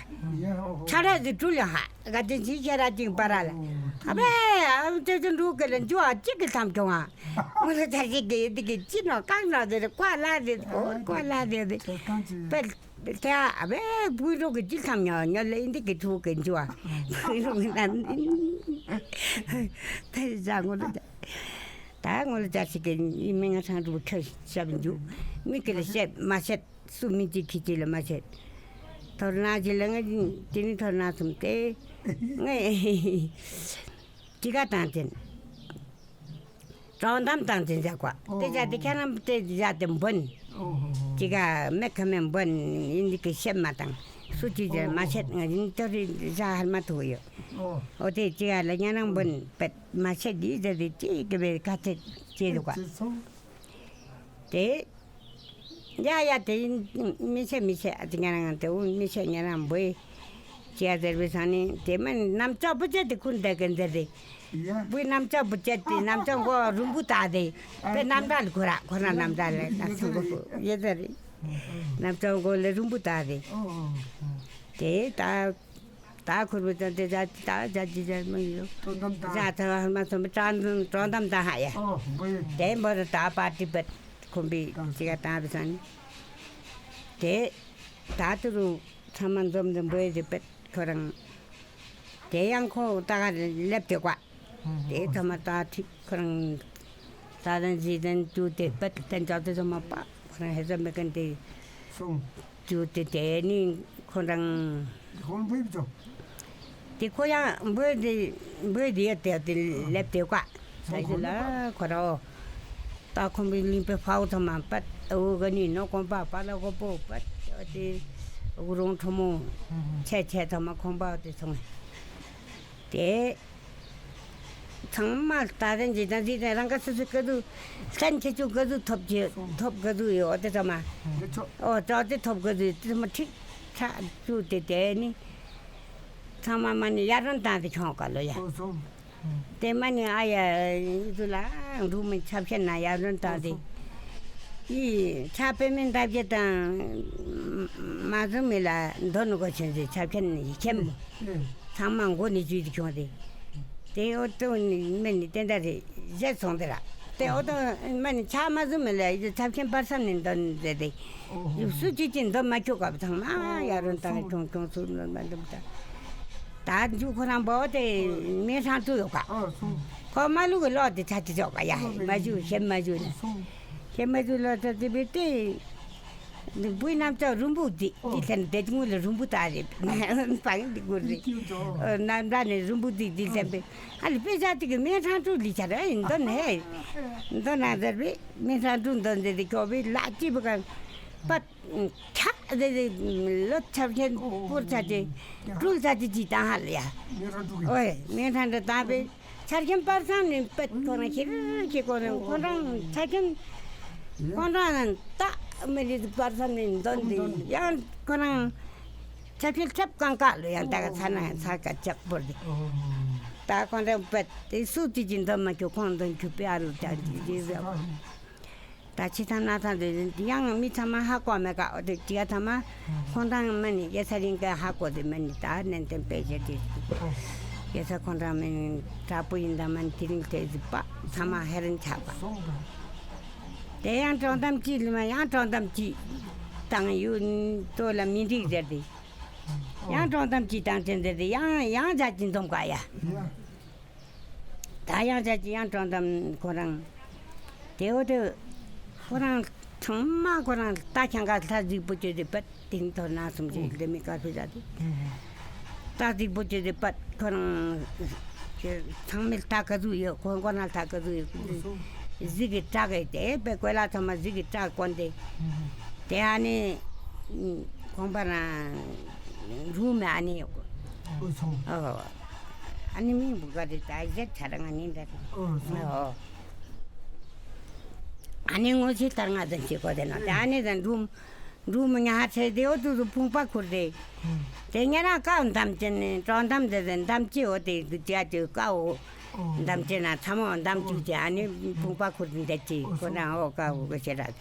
ཆ་ར་དེ་ཀྲུལ་ཡ་ཧ། ག་དེ་ཅི་ཁྱེད་ར་ཅིག་པ་ར་ལ། ཨ་བེ་ཨ་ཏེ་ཏེ་འགྲུལ་གི་ལ་འཇུ་ཨ་ཅིག་གི་ཐམ་ཀྱོང་ཨ། ངོ་ལ་ཆ་ཅིག་གི་དེ་གི་ཅི་ནོ་གང་ནོ་དེ་རེ་ཀོ་ལ་དེ་ཨོ་ཀོ་ལ་དེ་དེ། པེ་དེ་ཨ་བེ་བུ་རོ་གི་ཅི་ཐམ་ཉོ་ཉོ་ལ་འདི་གི་ཐུག་གི་འཇུ་ཨ། བུ་རོ་གི་ན་དེ་ཟ་ངོ་ལ། ད་ངོ་ལ་ཅག་ཞིག་གི་མི་ང་ཚང་དུ་ཁྱོད་ཤབ་འཇུ། མི་གི་ལ་བཤད་མ་བཤད་སུ་མི་གཅིག་གི་གཅིག་ལ་མ་བཤད། ཐོར་ན་གཅིག་ལ་ང་དེ་ནི་ཐོར་ན་གསུམ་སྟེ། ངས་ཅི་ག་བཏང་ཅན། དྲང་གཏམ་བཏང་ཅན་བཞག་པ་དེ་བཞག་དེ་ཁྱེད་རང་དེ་བཞག་དེ་འབོན། ཨོ་ཧོ་ཧོ། ཅི་ག་མེ་ཁ་མེ་བོན་ཡིན་འདི་གི་ཤེབ་མ་དང་སུ་ཅི་ཇེ་མ་ཤེད། ང་ཡིན་ཏོ་རི་ཇ་ཧར་མ་ཐུག་ཡོད། ཨོ་དེ་ཅི་ག་ལ་ཉ་ནང་བོན་པད་མ་ཤེད་འདི་ཇ་དེ་ཅི་གི་བེ་ཁ་ཆེ་ཅི་རུ་ག་དེ། ཡ་ཡ་དེ་མི་ཤེས་མི་ཤེས། ཨ་ཙི་ང་རང་དེ་འུ་མི་ཤེས། ང་རང་བོད་ཅི་ཡ་ཟེར་བའི་ས་ནི་དེ་མིན་རྣམ་ཅོག་བུ་ཅད་དེ་ཁུར་འདེད་གན་ཟེར་དེ། བུའི་རྣམ་ཅོག་བུ་ཅད་དེ་རྣམ་ཅོག་མགོ་རུམ་བུ་ད་དེ། པེ་རྣམ་གྲངས་ལ་ཁོ་ར་ཁོ་ར་རྣམ་གྲངས་ལ་ན་སུ་གོ་ཡེ་ཟེར་རེ། རྣམ་ཅོག་མགོ་ལ་རུམ་བུ་ད་དེ། དེ་ད། ད་ཁུར་བུ་ད་དེ་ཇ་ད་ཇ་ཇི་ཇ་མི་ཡོད། ཇ་ད་ཧར་མ་སོང་པ་དྲང་དྲང་དམ་ད་ཧ་ཡ། དེ་འབོར་ད་པར་ཏི་པད་ཁོམ་པི་ཅི་ག་ད་བི་སང་། དེ་ད་དུ་རུ་ཚང་མ་འཛོམས་ཏེ་འབོད་དེ་པད་ཁོ་རང་། དེ་ཡང་ཁོ་ད་ག་སླེབས་ཏེ་ཀ། དེ་ཚང་མ་ད་ཐིག་ཁོ་རང་ད་དན་ཟི་དན་ཅུ་དེ་པད་དན་ཅག་དེ་ཚང་མ་པ་ཁོ་རང་ཧེ་ཚ་མེ་ཀན་དེ་ཅུ་དེ་དེ་ནི་ཁོ་རང་། དེ་ཁོ་ཡང་འབོད་དེ་འབོད་དེ་ཡོད་དེ་དེ་སླེབས་ཏེ་ཀ། ད་ཞུ་ལ་ཁོ་ར་ད་ཁོང་པའི་གླིང་པའི་ཕའུ་ཐོ་མ་པད་འུ་ག་ནི་ནོ་གོམ་པ་པ་ལ་གོ་པོ་པད་དེ་འུ་རོང་ཁྲོ་མོ་ཆེ་ཆེ་ཐོ་མ་ཁོང་པ་དེ་སོང་། དེ་ཚང་མ་ལྟ་རན་ཇི་དང་ཟི་དང་རང་ག་སུ་སུ་ག་དུ་སན་ཆེ་ཆུ་ག་དུ་ཐོབ་ཆེ་ཐོབ་ག་དུ་ཡོད་དེ་ཚང་མ། ཨོ་ཅོག་དེ་ཐོབ་ག་དུ་དེ་ཚང་མ་ཁྲིག་ཁྲག་ཆུ་དེ་དེ་ནི་ཚང་མ་མ་ནི་ཡར་རོན་བཏང་དེ་ཁྱོང་ག་ལོ་ཡ། དེ་མ་ནི་ཨ་ཡ་ཡི་དུ་ལ་འབྲུག་མི་ཆབ་ཤན་ན་ཡར་རོན་བཏང་དེ། ཡི་ཆ་པེ་མིན་འདབ་རྒྱལ་དང་མ་བཟུང་མི་ལ་འདོན་གོ་ཆེན་ཟེར་ཆབ་ཆེན་ནི་ཁྱེམ་ཚང་མ་མགོ་ནས་བཅུས་ཏེ་ཁྱོང་དེ། དེ་ཨོ་ཏོ་ནི་མེ་ནི་ཏན་ཏ་རེ་བཞེས་སོང་དེ་ར། དེ་ཨོ་ཏོ་མ་ནི་ཆ་མ་བཟུང་མི་ལ་ཡི་ཆབ་ཆེན་པར་སམ་ནི་འདོན་ཟེར་དེ། ཡུ་སུ་ཅི་ཅི་འདོན་མ་ཁྱོ་ག་བ་ཚང་མ་ཡ་རོན་བཏང་ཁྱོང་ཁྱོང་སུ་འདོན་མ་འདོན་ད། ད་འཇུ་ཁོ་རང་བོ་དེ་མེ་ཧྲང་ཏུ་ཡོད་ཀ། ཁོ་མ་ལུ་གི་ལོག་དེ་ཆ་ཅི་ཆོག་ག་ཡ་མ་ཞུ་ཤེམ་མ་ཞུ་ན། ཤེམ་མ་ཞུ་ལོག་ད་དེ་བི་དེ། བུའི་རྣམ་ཅོག་རུམ་བུ་དེ་དེ་ལྷན་དེ་ངུ་ལ་རུམ་བུ་ད་རེ། པང་དེ་གུར་རེ། རྣམ་པ་ནས་རུམ་བུ་དེ་དེ་ལྷན་པས། ཧ་ལི་པེ་ཆ་དེ་གི་མེ་ཧྲང་ཏུ་ལི་ཆ་ར་ཡིན་དོ་ནས། དོ་ན་ཟེར་བི་མེ་ཧྲང་ཏུ་འདོན་དེ་དེ་ཁྱོ་བི་ལ་ཅི་བུ་ག་པ། ཁ་དེ་དེ་ལོ་ཆབ་ཆེན་པུར་ཚ་ཅེ་སྤྲུལ་ཚ་ཅེ་ཅི་ཏང་ཧ་ལ་ཡ། ཨོའེ་མེ་ཐང་དེ་ཏང་པེ་ཆར་ཁྱིམ་པར་སང་ནི་པད་ཁོ་རང་ཁྱེར་ཁྱེར་ཁོ་རང་ཁོ་རང་ཆར་ཁྱིམ་ཁོ་རང་ནང་ཏ་མི་རི་པར་སང་ནི་འདོན་དེ་ཡང་ཁོ་རང་ཆབ་ཆབ་ཆབ་གང་ག་ལོ་ཡང་ད་ག་ཚ་ན་ཡང་ཚ་ག་ལྕགས་པོར་དེ་ད་ཁོ་རང་པད་དེ་སུ་དེ་ཅི་འདོན་མ་ཁྱོ་ཁོང་འདོན་ཁྱོ་པེ་ཨ་རུ་ད་དེ་དེ་ཟེར། ད་ཕྱི་ཐང་ན་ཐང་དེ་ཡང་མི་ཚང་མ་ཧ་གོ་མེད་ཀ། འོ་དེ་ཅི་ག་ཚང་མ་ཁོང་རང་མ་ནི་ཡེ་ས་རིང་ག་ཧ་གོ་དེ་མ་ནི་ད་ནན་ཏན་པེ་ཞེ་དེ་ཡེ་ས་ཁོང་རང་མ་ནི་དྲག་པོ་ཡིན་ད་མ་ནི་དེ་རིང་དེ་ཟི་པ་ཚང་མ་ཧེ་རན་ཆག་པ། དེ་ཡང་དྲང་གཏམ་ཅི་ལི་མ་ཡང་དྲང་གཏམ་ཅི་བཏང་ཡོད་དོ་ལ་མི་འགྲིག་ཟེར་དེ་ཡང་དྲང་གཏམ་ཅི་བཏང་དྲན་ཟེར་དེ་ཡང་ཡང་ཇ་ཅི་འཛོམས་ག་ཡ། ད་ཡང་ཅག་ཅིག་ཡང་དྲང་གཏམ་ཁོ་རང་། དེ་འོ་དེ་ཁོ་རང་ཚང་མ་ཁོ་རང་རྟ་ཁྱང་ག་ལྷ་གཟིགས་པོ་བཅོས་ཏེ་པད་དེང་ཐོག་ན་སུམ་ཅུ་ལྡེ་མི་དཀར་ཕི་ཟ་དེ། རྟ་གཟིགས་པོ་བཅོས་ཏེ་པད་ཁོ་རང་ཚང་མའི་རྟ་ག་ཟུག་ཡོད་ཁོ་མགོ་ན་རྟ་ག་ཟུག་ཡོད། གཟིག་གི་བྲག་གི་དེ་པད་གོས་ལ་ཚང་མ་གཟིག་གི་བྲག་གོན་ཏེ། དེ་ཨ་ནི་ཁོང་པ་རང་རུ་མེ་ཨ་ནི་ཡོད་གོ། ཨོ། ཨ་ནི་མིང་བུ་ག་རེ་ད་ཟེར་ཆ་ར་ང་ནི་འདྲ་རེད། ཨོ། ཨ་ནི་ངོ་ཤེས་ལྟར་ང་ཙམ་ཅིག་གོ་དེ་ན་དེ་ཨ་ནི་ཙམ་འབྲུམ་འབྲུམ་ཉ་ཧ་ཆེ་དེ་འོ་དུ་དུ་ཕུང་པ་ཁུར་དེ། དེ་ཉ་ར་ཀའོ་འདམ་ཅན་ནི་གྲོ་འདམ་དེ་ཟེར་འདམ་ཅི་འོ་དེ་དུ་ཅ་ཅི་ཀའོ་འདམ་ཅན་ན་ཚ་མོ་འདམ་ཅུ་ཅི་ཨ་ནི་ཕུང་པ་ཁུར་དེ་འདེད་ཅི་ཁོ་ན་འོ་ཀའོ་གོ་ཤེས་ར།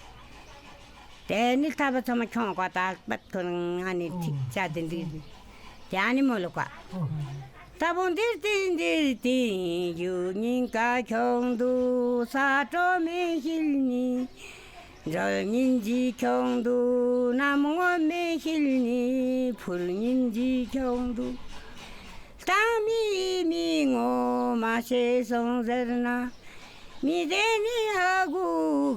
དེ་ནི་ལྟ་བ་ཚང་མ་ཁྱོང་ག་ད་པད་ཁོ་ང་ནི་ཐིག་ཆ་དེ་འདི་དེ་ཨ་ནི་མོ་ལོ་ཀ། ད་བོང་འདིར་ཏིང་འདིར་ཏིང་ཡུལ་ཉིན་ཀ་ཁྱོང་དུ་ས་སྤྲོ་མེ་ཤིལ་ནི་འགྲོལ་ཉིན་གྱི་ཁྱོང་དུ་གནམ་ངོ་མེ་ཤིལ་ནི་འཕུར་ཉིན་གྱི་ཁྱོང་དུ། ལྟ་མི་མི་ངོ་མ་ཤེས་སོང་ཟེར་ན། མི་དེ་ནི་ཧ་གོ་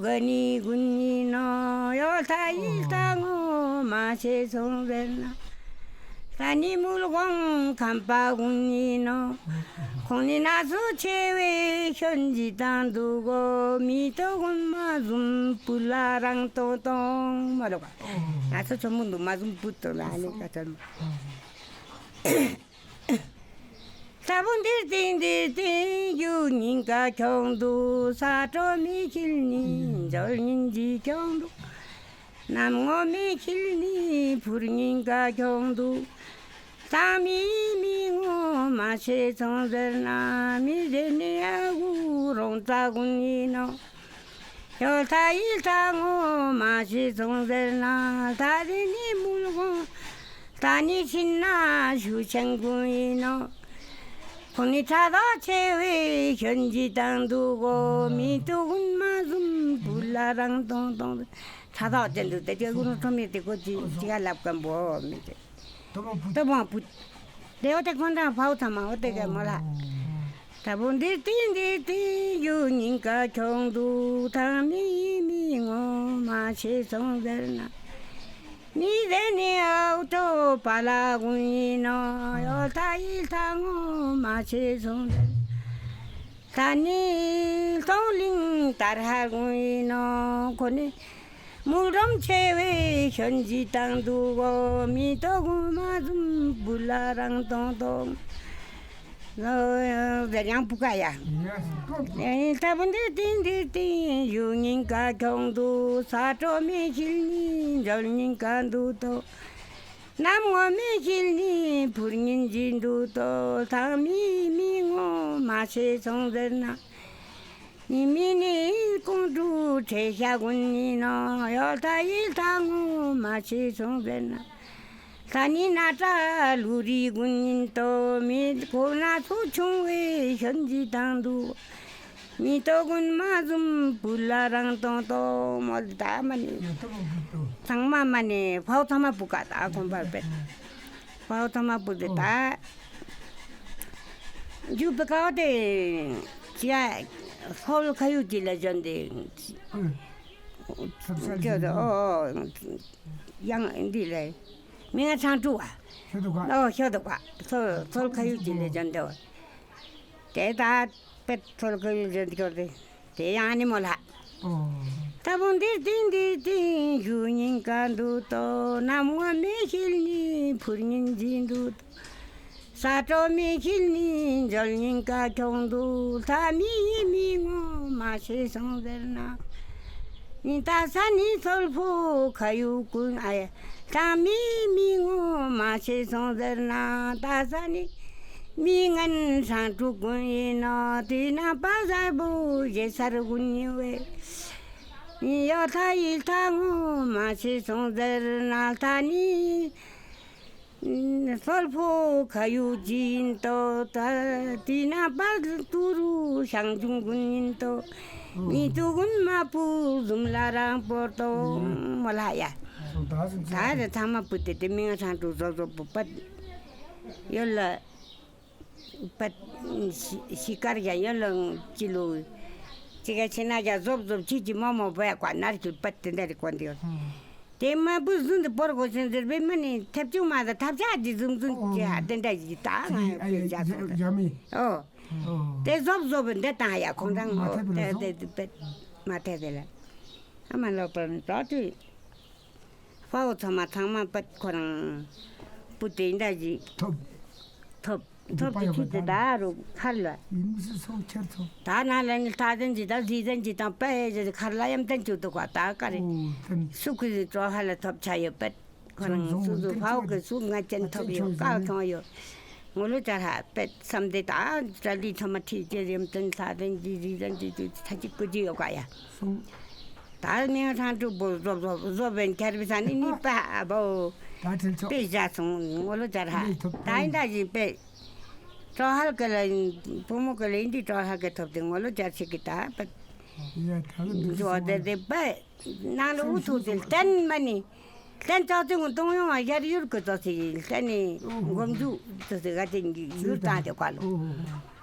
ག་ནི་གུན་ནི་ནོ་ཡོ་ལྟ་ཡི་ལྟ་ངོ་མ་ཤེས་སོང་ཟེར་ན། ད་ནི་མུལ་གོང་ཁམས་པ་ཀུན་ཡིན་ནོ། ཁོང་ནི་ན་ཚོད་ཆེ་བའི་ཤོན་ཇི་དང་འདུག་གོ། མི་ཏོ་ཀུན་མ་ཟུམ་བུ་ལ་རང་ཏོང་ཏོང་མ་ལོ་ག། ན་ཚོད་ཆོ་མུ་འདུག་མ་ཟུམ་བུ་ཏོ་ལ་ནི་ཀ་ཏོ། ལྟ་བུ་འདིར་བསྟན་འདིར་བསྟན་རྒྱུ་སྙིང་ག་ཁྱོང་འདུག། ས་སྤྲོ་མེ་ཁྱིལ་ནི་འཇོལ་སྙིང་རྗེ་ཁྱོང་འདུག། གནམ་ངོ་མེ་ཁྱིལ་ནི་འཕུར་སྙིང་ག་ཁྱོང་འདུག། ལྟ་མི་མི་ངོ་མ་ཤེས་སོང་ཟེར་ན། མི་ཟེར་ནི་ཨ་གུ་རོང་ཙ་ཀུན་ཡིན་ནོ། ཡོ་ལྟ་ཡི་ལྟ་ངོ་མ་ཤེས་སོང་ཟེར་ན། ལྟ་ཟེར་ནི་མུལ་གོང་ལྟ་ནི་ཕྱིན་ན་ཞུ་ཆེན་ཀུན་ཡིན་ནོ། ཁོང་ནི་ཕྲག་དོག་ཆེ་བའི་ཤོན་ཇི་དང་འདུག་གོ། མི་ཏོ་ཀུན་མ་ཟུམ་བུ་ལ་རང་ཏོང་ཏོང་། ཕྲག་དོག་ཅན་དུ་དེ་ཅག་ཀུན་ཁྲོ་མི་དེ་ཀོ་ཅི་ཅི་ག་ལབ་ཀམ་བོ་མི་དེ། ཏོ་བོང་བུ། ཏོ་བོང་བུ། དེ་འོ་དེ་ཁོང་རང་ཕའུ་ཚང་མ་འོ་དེ་ག་མོ་ལ། ད་བུ་འདི་ཏིང་འདི་ཏིང་ཡུ་སྙིང་ག་ཁྱོང་འདུག། ཐང་མི་མི་ངོ་མ་ཤེས་སོང་ཟེར་ན། མི་ཟེར་ནི་ཨའུ་ཏོ་པ་ལ་ཀུན་ཡིན་ནོ། ཡོ་ལྟ་ཡི་ལྟ་ངོ་མ་ཤེས་སོང་ཟེར། ད་ནི་སྟོང་གླིང་དར་ཧ་ཀུན་ཡིན་ནོ། ཁོ་ནི་མུ་རོམ་ཆེ་བའི་ཤོན་ཇི་དང་འདུག་གོ། མི་ཏོ་ཀུན་མ་ཟུམ་བུ་ལ་རང་ཏོང་ཏོང་། ཟེར་ཡང་བུ་ག་ཡ། ལྟ་བུ་འདི་ཏིང་འདི་ཏིང་ཡུ་སྙིང་ག་ཁྱོང་འདུག། ས་སྤྲོ་མེ་ཁྱིལ་ནི་འཇོལ་སྙིང་ག་འདུག་ཏོ། གནམ་ངོ་མེ་ཁྱིལ་ནི་འཕུར་སྙིང་རྗེ་འདུག་ཏོ། ཐང་མི་མི་ངོ་མ་ཤེས་སོང་ཟེར་ན། ཉི་མི་ནི་ཀོང་ཀྲུག་ཁྲེ་ཤ་ཀུན་ཡིན་ནོ། ཡོ་ལྟ་ཡི་ལྟ་ངོ་མ་ཤེས་སོང་ཟེར་ན། ད་ནི་ན་ཏྲ་ལུ་རི་ཀུན་ཡིན་ཏོ། མི་ཁོ་ན་ཚོ་ཆུང་བའི་ཤོན་ཇི་དང་འདུག། མི་ཏོ་ཀུན་མ་ཟུམ་བུ་ལ་རང་ཏོང་ཏོ་མོ་ད་མ་ནི། ཚང་མ་མ་ནི་ཕའུ་ཚང་མ་བུ་ག་ད་གོམ་པར་བེད། ཕའུ་ཚང་མ་བུ་དེ་ད། འཇུ་བེ་ཀའོ་དེ། ཅི་ཡ། ཧོལ་ཁ་ཡུ་ཅི་ལ་ཇོན་དེ། ཨུ། ཚབ་ཚབ་ཅོ་དོ་ཨོ། ཡང་འདི་ལས། མི་ང་ཚང་ཀྲུ་བ། ཤོ་དོ་ག། ཨོ་ཤོ་དོ་ག། ཚོ་ཚོལ་ཁ་ཡུ་ཅི་ལས་ཇོན་དེ་བ། དེ་ད་པེ་ཚོལ་ཁ་ཡུ་ཇོན་དེ་ཀྱོ་དེ། དེ་ཡང་ནི་མོ་ལ། ཨོ། ད་བུ་འདིར་ཏིང་འདིར་ཏིང་ཞུ་སྙིང་ག་འདུག་ཏོ། གནམ་ངོ་མེ་ཁྱིལ་ནི་འཕུར་སྙིང་རྗེ་འདུག་ཏོ། ས་སྤྲོ་མེ་ཁྱིལ་ནི་འཇོལ་སྙིང་ག་ཁྱོང་འདུག། ལྷ་མི་ཡི་མི་ངོ་མ་ཤེས་སོང་ཟེར་ན། ནི་ད་ས་ནི་ཚོལ་ཕོ་ཁ་ཡུ་ཀུན་ཨ་ཡ། ལྷ་མི་མི་ངོ་མ་ཤེས་སོང་ཟེར་ན། ད་ས་ནི་མི་ངན་སྲང་ཕྲུག་ཀུན་ཡིན་ནོ། དུས་ན་པ་ཟ་བོ་ཞེ་སར་ཀུན་ཡིན་བས། ནི་ཡོ་ལྷ་ཡི་ལྷ་ངོ་མ་ཤེས་སོང་ཟེར་ན། ལྷ་ནི། སོལ་ཕོ་ཁ་ཡུ་ཅིན་ཏོ་ཏ་ཏི་ན་པ་ཏུ་རུ་ཤང་ཅུང་གུན་ཡིན་ཏོ། ཉི་ཏུ་གུན་མ་པུ་ཟུམ་ལ་རང་པོ་ཏོ་མོ་ལ་ཡ། ད་རེ་ཚང་མ་པུ་ཏེ་ཏེ་མིང་སང་ཏུ་ཟོ་ཟོ་པུ་པད་ཡོད་ལ། པད་ཤི་ཀར་ཡ་ཡོད་ལ་ཅི་ལུ། ཅི་ག་ཆི་ན་ཡ་ཟོབ་ཟོབ་ཅི་ཅི་མོ་མོ་བ་ཡ་ཀ་ནར་ཅི་པད་ཏེ་འདྲ་རེ་ཀོན་ཏེ་ཡོད། དེ་མ་བུ་ཟུན་དུ་པོར་གོ་ཆེན་ཟེར་བེ་མ་ནི་ཐེབ་ཆུང་མ་ད་ཐབ་ཆ་ཅི་ཟུམ་ཟུན་ཅི་ཧ་དེ་འདྲ་ཡི་ད་ང་ཡོད་པེ་ཇ་ཚོ་ད། ཨོ། དེ་ཟོབ་ཟོབ་འདི་ད་ཡ་ཁོང་རང་ཨོ་དེ་དེ་དེ་པེ་མ་ཐེ་དེ་ལ། ཨ་མ་ལོ་པར་ཏོ་ཏུ། ཕའོ་ཚང་མ་ཚང་མ་པད་ཁོ་རང་པུ་དེ་འདྲ་ཅི་ཐོབ། ཐོབ། ཐོབ་ཀྱི་ཆུ་དེ་ད་རུ་ཁར་ལ། ཡིན་སུ་སོ་ཁྱེར་ཚོ། ད་ན་ལ་ནི་ལྟ་དན་ཅི་ད་ཟི་དན་ཅི་དང་པད་ཅི་ཁར་ལ་ཡམ་དན་ཅུ་དུ་ཀ་ད་ཀ་རེ། ཨོ་དན། སུ་ཀུ་ཟི་ཀྲོ་ཧ་ལ་ཐོབ་ཆ་ཡོད་པད། ཁོ་རང་སུ་སུ་ཕའོ་གི་སུ་ང་ཅན་ཐོབ་ཡོད་ཀ་ཁྱོང་ཡོད། ངོ་ལོ་ཅར་ཧ་པད་བསམ་དེ་ད་ཏྲ་ལི་ཐོ་མ་ཁྲི་ཅེ་ཡམ་དན་ལྟ་དན་ཅི་ཟི་དན་ཅི་ཅི་ཐ་ཅི་ཀུ་ཅི་ཡོད་ཀ་ཡ། སོང་། ད་ནི་ང་ཚང་ཕྲུག་པོ་ཟོབ་ཟོབ་ཟོབ་བན་ཁྱེར་བི་ས་ནི་ནི་པ་བོ། ད་ཁྲིལ་ཆོག་པེ་བཞག་སོང་ངོ་ལོ་ཅར་ཧ། ད་ཡིན་ད་བཞིན་པེ། ཀྲོ་ཧལ་གི་ལ་བུ་མོ་གི་ལ་ཡིན་དུས་ཀྲོ་ཧལ་གི་ཐོབ་དེ་ངོ་ལོ་ཅར་ཞིག་གི་ད་པེ། ཡ་ད་གི་འདུག་འཇོ་དེ་དེ་པེ། ནང་ལོ་འུ་ཐུག་དེ་ལྟན་མ་ནི། ལྟན་ཅོག་ཙེ་ངུ་གཏོང་ཡོང་བ་ཡར་ཡུར་གི་ཙོག་ཙེ་ལྟན་ནི་འགོམ་འཇུ་ཙོག་ཙེ་ག་དེ་ཡུར་བཏང་དེ་ཀ་ལོ།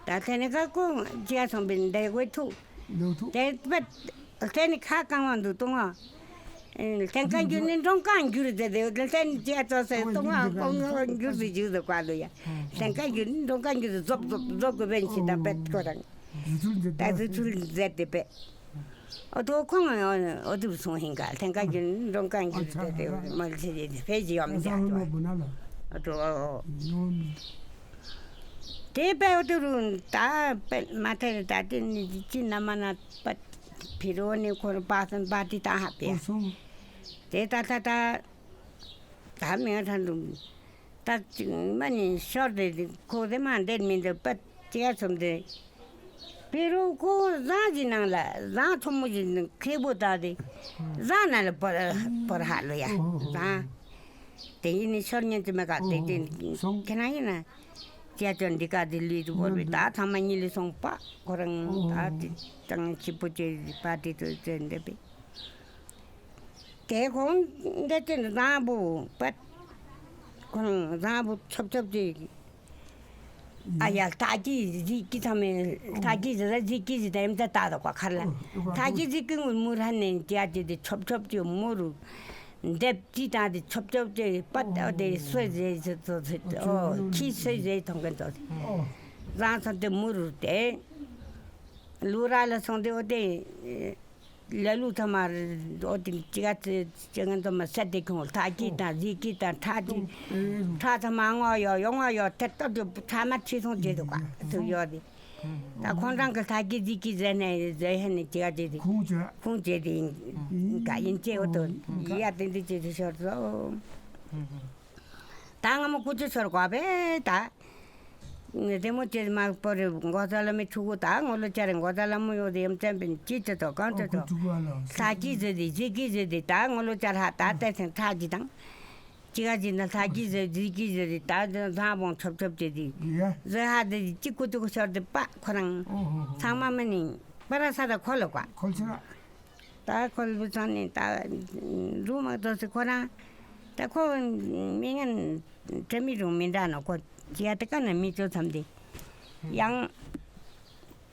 ད་ལྟན་ནི་ཀ་ཀོ་ཅི་ཡ་སོང་པེ་འདའ་དགོས་ཐུག་དེ་པེ། ལྟན་ནི་ཁ་གང་བ་འདུག་གཏོང་བ། ལྷན་ཁང་བརྒྱུད་ནས་མགྲོན་ཁང་བརྒྱུད་ཟེར་ཏེ། ལྷན་ཅིག་ཙོ་སེ་གཏོང་བ་གོང་བརྒྱུད་ཟེར་རྒྱུ་ཟེར་བཀའ་ལོ་ཡ། ལྷན་ཁང་བརྒྱུད་ནས་མགྲོན་ཁང་བརྒྱུད་ཟེར་རྫོབ་རྫོབ་རྫོབ་གི་བན་ཞིག་དང་པད་ཁོ་རང་ད་དུས་ཚོད་མཛད་དེ་པད། ཨོ་ཐོ་ཁོང་ཨོ་དུ་སོང་ཧིན་ག་ལྷན་ཁང་བརྒྱུད་ནས་མགྲོན་ཁང་བརྒྱུད་ཟེར་ཏེ་མ་ལ་ཆེ་ཆེ་ཕེ་ཞིག་ཡོམ་ཟེར་ཏོ། ཨོ་ཐོ་ཨོ་ཨོ། དེ་པད་ཨོ་དུ་རུ་ད་པད་མ་ཐེ་ད་དེ་ནི་ཅི་ན་མ་ན་པད་ཕི་རོ་ནི་ཁོ་རུ་པ་སན་པ་ཏི་ད་ཧ་པེ། དེ་ད་ད་ད་ད་མི་ང་ཐན་དུ། ད་ཅི་མ་ནི་ཤོར་དེ་ཁོ་དེ་མ་འདེད་མི་འདུག་པད་ཅི་ཡ་ཚོམ་དེ། པེ་རུ་ཁོ་ཟངས་ཀྱི་ནང་ལ་ཟངས་ཐོན་མོ་ཞིག་ཁེ་པོ་བཏང་སྟེ་ཟངས་ནང་ལ་བོར་བོར་ཧ་ལོ་ཡ། ཨོ་ཧོ་ཧོ། ཟངས་དེ་ཡིན་ནི་ཤོར་ཉན་དུ་མེད་ག་དེ་དེ་སོང་། ཁྱེད་རང་ཡིན་ན་ཅི་ཡ་ཅོ་འདི་ག་དེ་ལུས་དུ་བོར་བའི་ད་ཚང་མ་གཉིད་ལས་སོང་པ་ཁོ་རང་ཨོ་ཧོ་ད་ཧོ། དེ་ཅང་སྐྱིད་པོ་ཅོ་པ་དེ་དུ་ཅོ་འདེབས་པས། དེ་ཁོང་འདི་ཅི་བཟང་པོ་པད། ཁོང་བཟང་པོ་ཆོབ་ཆོབ་ཅིག་ཨ་ཡ་ལྟ་གི་རིག་གི་ཐ་མེ་ལྟ་གི་རིག་གི་རིག་གི་ད་ཡམ་ད་ད་ད་ཀ་ཁར་ལ་ལྟ་གི་རིག་གི་ངུ་མུ་ར་ནེ་ཅི་ཨ་ཅི་དེ་ཆོབ་ཆོབ་ཅིག་མུ་རུ་འདེབས་ཅི་ད་དེ་ཆོབ་ཆོབ་ཅིག་པད་ཨ་དེ་སོ་ཟེ་ཟེ་ཟེ་ཨོ་ཁྱི་སོ་ཟེ་ཐོང་གི་ཏོ་བཟང་སོང་དེ་མུ་རུ་དེ་ལུ་ར་ལ་སོང་དེ་ཨོ་དེ། ལ་ལུ་ཐ་མ་ཨོ་དེ་ཅི་ག་ཅི་ཅི་ང་ཐ་མ་སད་དེ་ཁྱོང་ལྷ་ཀི་དང་རི་ཀི་དང་ཁྲ་ཅི་ཁྲ་ཐ་མ་ངོ་ཡོ་ཡོ་ངོ་ཡོ་ཐེ་ཏོ་དེ་ཁྲ་མ་ཁྲི་སོང་བྱེད་དུ་ག་ཐུ་ཡོ་དེ། ད་ཁོང་རང་གི་ལྷ་ཀི་རི་ཀི་ཟེར་ནས་ཟེར་ཧེ་ནས་ཅི་ག་ཅི་དེ་ཁོང་ཅི་ཁོང་ཅི་དེ་ག་ཡིན་ཅེ་ཨོ་ཏོ་ཡ་དེ་འདི་ཅི་དེ་ཤོར་སོ། ད་ང་མོ་ཀུ་ཅི་ཤོར་གོ་བེ་ད། དེ་མོ་ཅེས་མ་པོ་རེ་འགོ་ཟ་ལ་མི་ཕྲུ་གུ་ད་ངོ་ལོ་ཅ་རེ་འགོ་ཟ་ལ་མོ་ཡོད་དེ་ཡམ་ཅན་པིན་ཅི་ཅི་ཏོ་གང་ཅི་ཏོ་ས་ཀི་ཟེ་དེ་ཟི་ཀི་ཟེ་དེ་ད་ངོ་ལོ་ཅ་ར་ད་ཏེ་སེང་ཁྲ་ཅི་དང་ཅི་ག་ཅི་ན་ས་ཀི་ཟེ་ཟི་ཀི་ཟེ་དེ་ད་ཟ་བོང་ཆོབ་ཆོབ་ཅེ་དེ་ཟེ་ཧ་དེ་ཅི་ཀུ་ཏུ་ཀུ་ཤོར་དེ་པ་ཁོ་རང་ཚང་མ་མ་ནི་པ་ར་ས་ད་ཁོ་ལོ་ཀ་ཁོལ་ཆ། ད་ཁོལ་བུ་ཚང་ནི་ད་རུ་མ་ཏོ་སི་ཁོ་རང་ད་ཁོ་མི་ངན་དྲ་མི་རུང་མི་འདྲ་ནོ་ཁོ་ཅི་ཡ་ཏི་ཀ་ན་མི་ཅོ་ཚམ་དེ་ཡང་